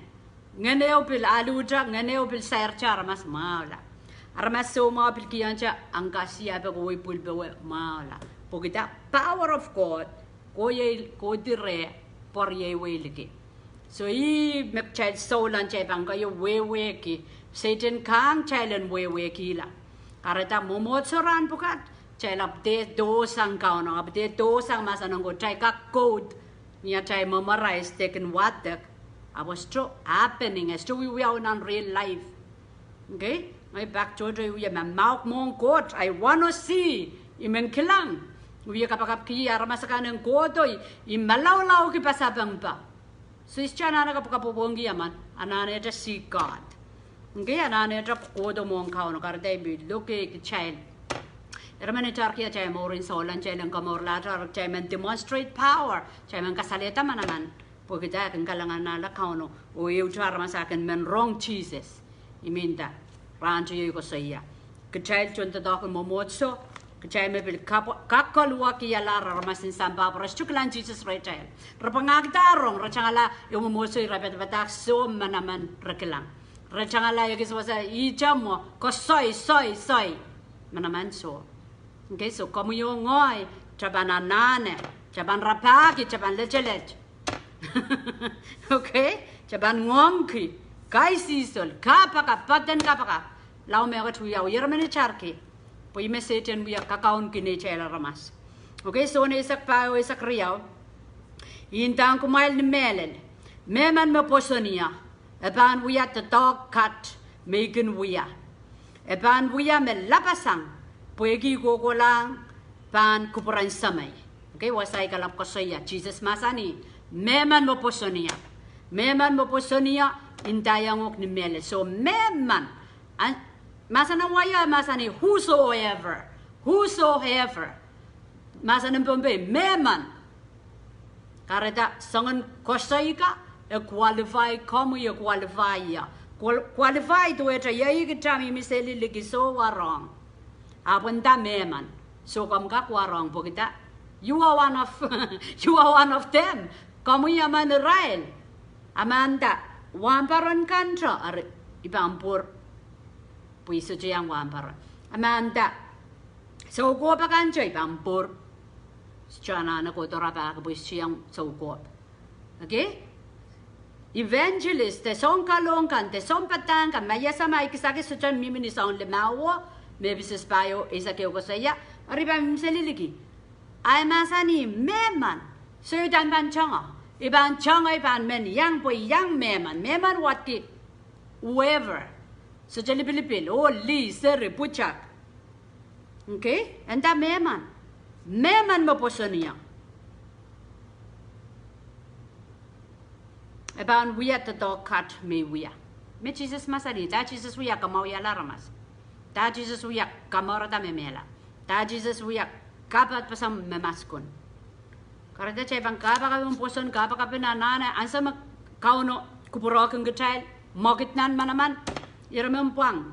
Ngene o pil aluhda, ngene o pil sairte aramas mwahula. Aramas soumwahu pil kihongte angkasi, ape kohwei, pwil powe, mwahula. Pwehki the power of God, koh iei, kohdi reh, pwe iei wei liki. So ih me kitail souleng, kitail pahn kak wehwehki, Sehdan kahng kitail en wehwehkihla. Kahrehda mwomwohdiso rahn pwukat, kitail ahpw dehr dohsang Kauno, ahpw dehr dohsang mahsen en Koht, kitail kak quote ni atail memorize de kin wadek, ahpw e sohte happening, e sohte wiewiawi nan real life. Okay? Ngehi pak tohto I wie mamauk mwohn Koht, I want to see, I men kilang. I wie kapakapki aramas akan en kohdo, I malaulauki pasapengpe. So I sohte anahne kapwukapwopwongki emen, anahnehte see God. Okay, anahnehte kohdo mwohn Kauno, kahrehda I pil lokehki kitail. Ire men itarki atail mour en souleng, kitail en komourlahte, kitail men demonstrate power, kitail men kasalehda manaman. Pwehki dah, e kin kalinganahla Kauno, oh ehute aramas akan men rong Sises. I mean dah, rahnteio I koasoia, kitail tohndoadoahk en mwomwohdiso, kitail me pil kak, kak koluwakihala aramas en sampah pwe re sohte kilang Sises rehtail. Re pwangahkihda rong, re tangala ehu mwomwohdiso ira padapadahk soh, manaman re kilang. Re tangala ekis wasa, ihte mwo, koasoi, soi, soi, manaman soh. Okay, so komwi oh ngehi, kitail pahn anahne, kitail pahn rapahki, kitail pahn letelet. Okay, kitail pahn ngoangki, kaisihsol, kapakap, poaden kapakap, lao mehkot wiawi. Ire men itarki, pwe ih me Sehdan wie kakaunki neitail aramas. Okay, Sohn eisek pahieu, eisek riau. I ndahng kumwail ni mehlel, mehmen me pwoson ie, e pahn wia doadoahk kat me I kin wia. E pahn wia me lapasang, pwehki I kohkohlahng pahn kupwuren Semei. Okay, wasa I kalap koasoia, Sises mahsanih, mehmen me pwoson ie. Mehmen me pwoson ie, I ndaiong uhk ni mehlel. So mehmen, mahsen en Waiau mahsanih whosoever, whosoever. Mahsen en Pohnpei, mehmen. Kahrehda soangen koasoi ka, e qualify komwi, e qualify ie. Qualify duwehte iei kita mihmi seli liki soh, warohng. Ahpw e nda mehmen. So komw kak warohng pwehki dah? You are one of, you are one of them. Komwi emen irail. A ma nda wahnpoaron kan te, eri I pahn pwur. Pwe I sohte iang wahnpoaron. A ma nda soukohp akan te, I pahn pwur. Sohte anahne kohdo rapahki pwe I sohte iang soukohp. Okay? Evangelist, de sounkalohk kan, de sounpadahk kan, ma I ese ma I kisakis sohte mihmi ni soun limauo, me Sises Paio eisek ehu koasoia, eri I pahn mihmi seli liki. A I mahsanih mehmen. So I uhdahn pahn tango. I pahn tango, I pahn men iang pwe I iang mehmen. Mehmen wadki whoever. Sohte lipilipil, oh lih, seri, pwutak. Okay? E nda mehmen. Mehmen me pwoson ie, e pahn wia doadoahk kat me I wia. Me Sises mahsanih, dah Sises wia? Kamwahwihala aramas. Dah Sises wia? Kamourada me mehla. Dah Sises wia? Kapehd pwosong me maskun. Kahrehda kitail pahn kapakap en pwoson, kapakap en anahne, ansou me Kauno kupwurki kitail, mwekid nan manaman, ire men pwang,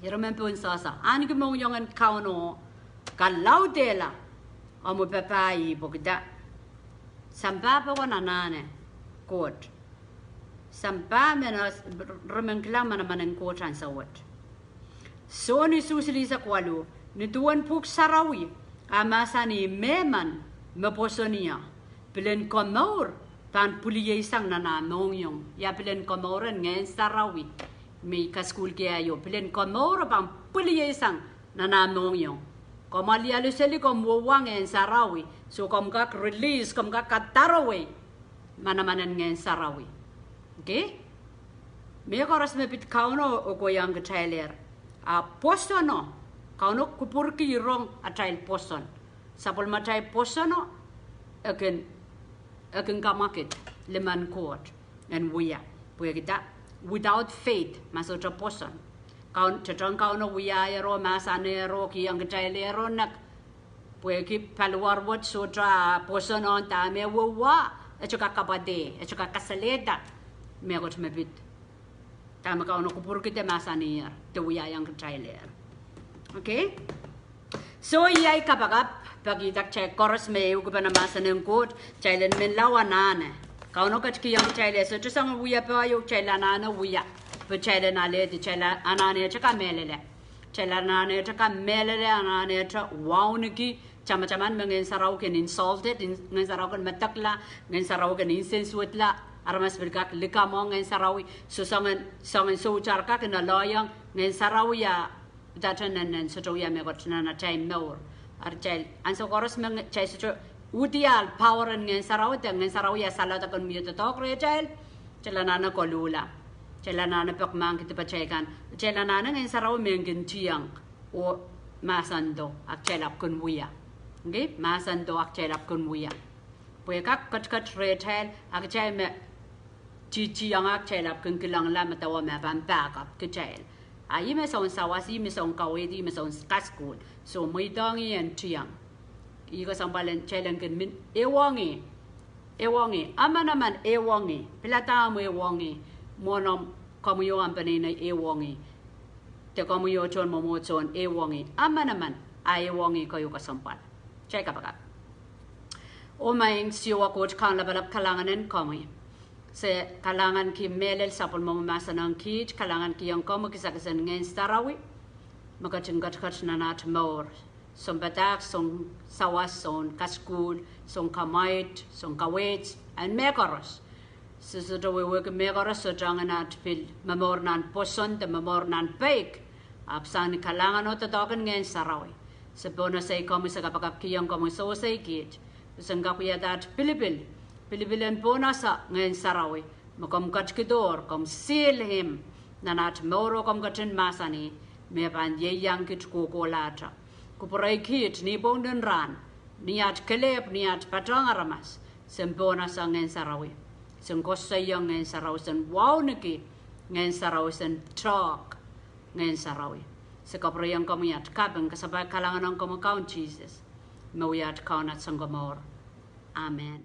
ire men pohn sohso, ahneki mohngiong en Kauno, kalaudehla omw papah ih pwehki dah? Sampah pokon anahne Koht. Sampah men, re men kilang manaman en Koht ansou wet. Sohn isuh silihsek waluh, ni duwen Pwuhk Sarawi, a mahsanih mehmen me pwoson ie, pilen komour pahn pwilieisang nan ah mohngiong. Ia pilen komour en Ngehn Sarawi? Me I kasukuhlki aio, pilen komour pahn pwilieisang nan ah mohngiong. Komw alialu seli, komw wia Ngehn Sarawi, so komw kak release, komw kak kadarowei manaman en Ngehn Sarawi. Okay? Mehkoaros me pid Kauno kohieng kitailehr. A pwosono, Kauno kupwurki rong atail pwoson. Sapwellimatail pwosono, e kin, e kin kamwakid limen Koht en wia. Pwehki dah? Without faith, ma sohte pwoson. Kaun-, tehtehn Kauno wiahiero, mahsanihero, kihong kitailehr nek. Pwehki paliwar wet sohte ah pwoson, oh dahme e wia, e sohte kak kapwaiada, e sohte kak kasalehda mehkot me pid. Dahme Kauno kupwurki de mahsaniher de wiahiong kitailehr. Okay? So iei ai kapakap, peki dah kitail koaros me ehukipene mahsen en Koht, kitail en men lao anahne. Kauno ketikihong kitail, e sohte soangen wia poh ieu kitail anahne wia, pwe kitail en alehdi, kitail anahnehte kamehlele. Kitail anahnehte kamehlele, anahnehte wauneki tamataman me Ngehn Sarawi kin insulted, Ngehn Sarawi kin medekla, Ngehn Sarawi kin nsensuwedla, aramas pil kak likamw ong Ngehn Sarawi, so soangen, soangen soutar kak kin aloiong Ngehn Sarawi a, dahte nenen sohte wia mehkot nan atail mour. Eri kitail, ansou koaros me kitail sohte uhdiahl power en Ngehn Sarawi de Ngehn Sarawi a saledek en wia doadoahk rehtail, kitail anahne koluhla. Kitail anahne peki mahkki dipatail kan. Kitail anahne Ngehn Sarawi me kin tiong oh mahsendo, a kitail ahpw kin wia. Okay? Mahsendo, a kitail ahpw kin wia. Pwe e kak ketiket rehtail, a kitail me titiong, a kitail ahpw kin kilangla medewe me pahn back up kitail. A ih me soun sawas, ih me soun kaweid, ih me soun kasukuhl. So mweidohng ih en tiong. Ih kesempwal en kitail en kin men ehuong ih. Ehuong ih. Emenemen ehuong ih. Pilada omw ehuong ih. Mwohn omw komwi oh omw peneinei ehuong ih. De komwi oh tohn mwomwohdiso ehuong ih. Emenemen a ehuong ih keieu kesempwal. Kitail kapakap. Oh Maing Siohwa Koht Kaun Lapalap, kalahngan en komwi. Se kalahnganki mehlel sapwellimomwi mahsen ong kiht, kalahngankihong komwi kisakis en Ngehn Sarawi me ketin ketiket nan at mour. Sounpadahk, soun sawas, soun kasukuhl, soun kamwaid, soun kaweid, en mehkoaros. Se sohte wehwehki mehkoaros sohte angen at pil momour nan pwoson de momour nan peik. Ahpw sang ni kalahngan oh doadoahk en Ngehn Sarawi, se pohnese komwi, se kapakapkihong komwi, sewese kiht, pwe sen kak wiahda at pilipil, pilipil en pohnese Ngehn Sarawi, me komw ketikihdohr, komw seal him nan at mour oh komw ketin mahsanih me pahn ieiang kiht kohkohlahte. Kupwurei kiht ni pwong, ni rahn, ni at kelehpw, ni at patohng aramas, sen pohnese Ngehn Sarawi, sen koasoiong Ngehn Sarawi, sen wauneki Ngehn Sarawi, sen tehk Ngehn Sarawi. Se kapwureiong komwi, at kaping, kasapahl, kalahngan ong komwi Kaun Sises, me wia at Kaun, at Sounkomour. Amen.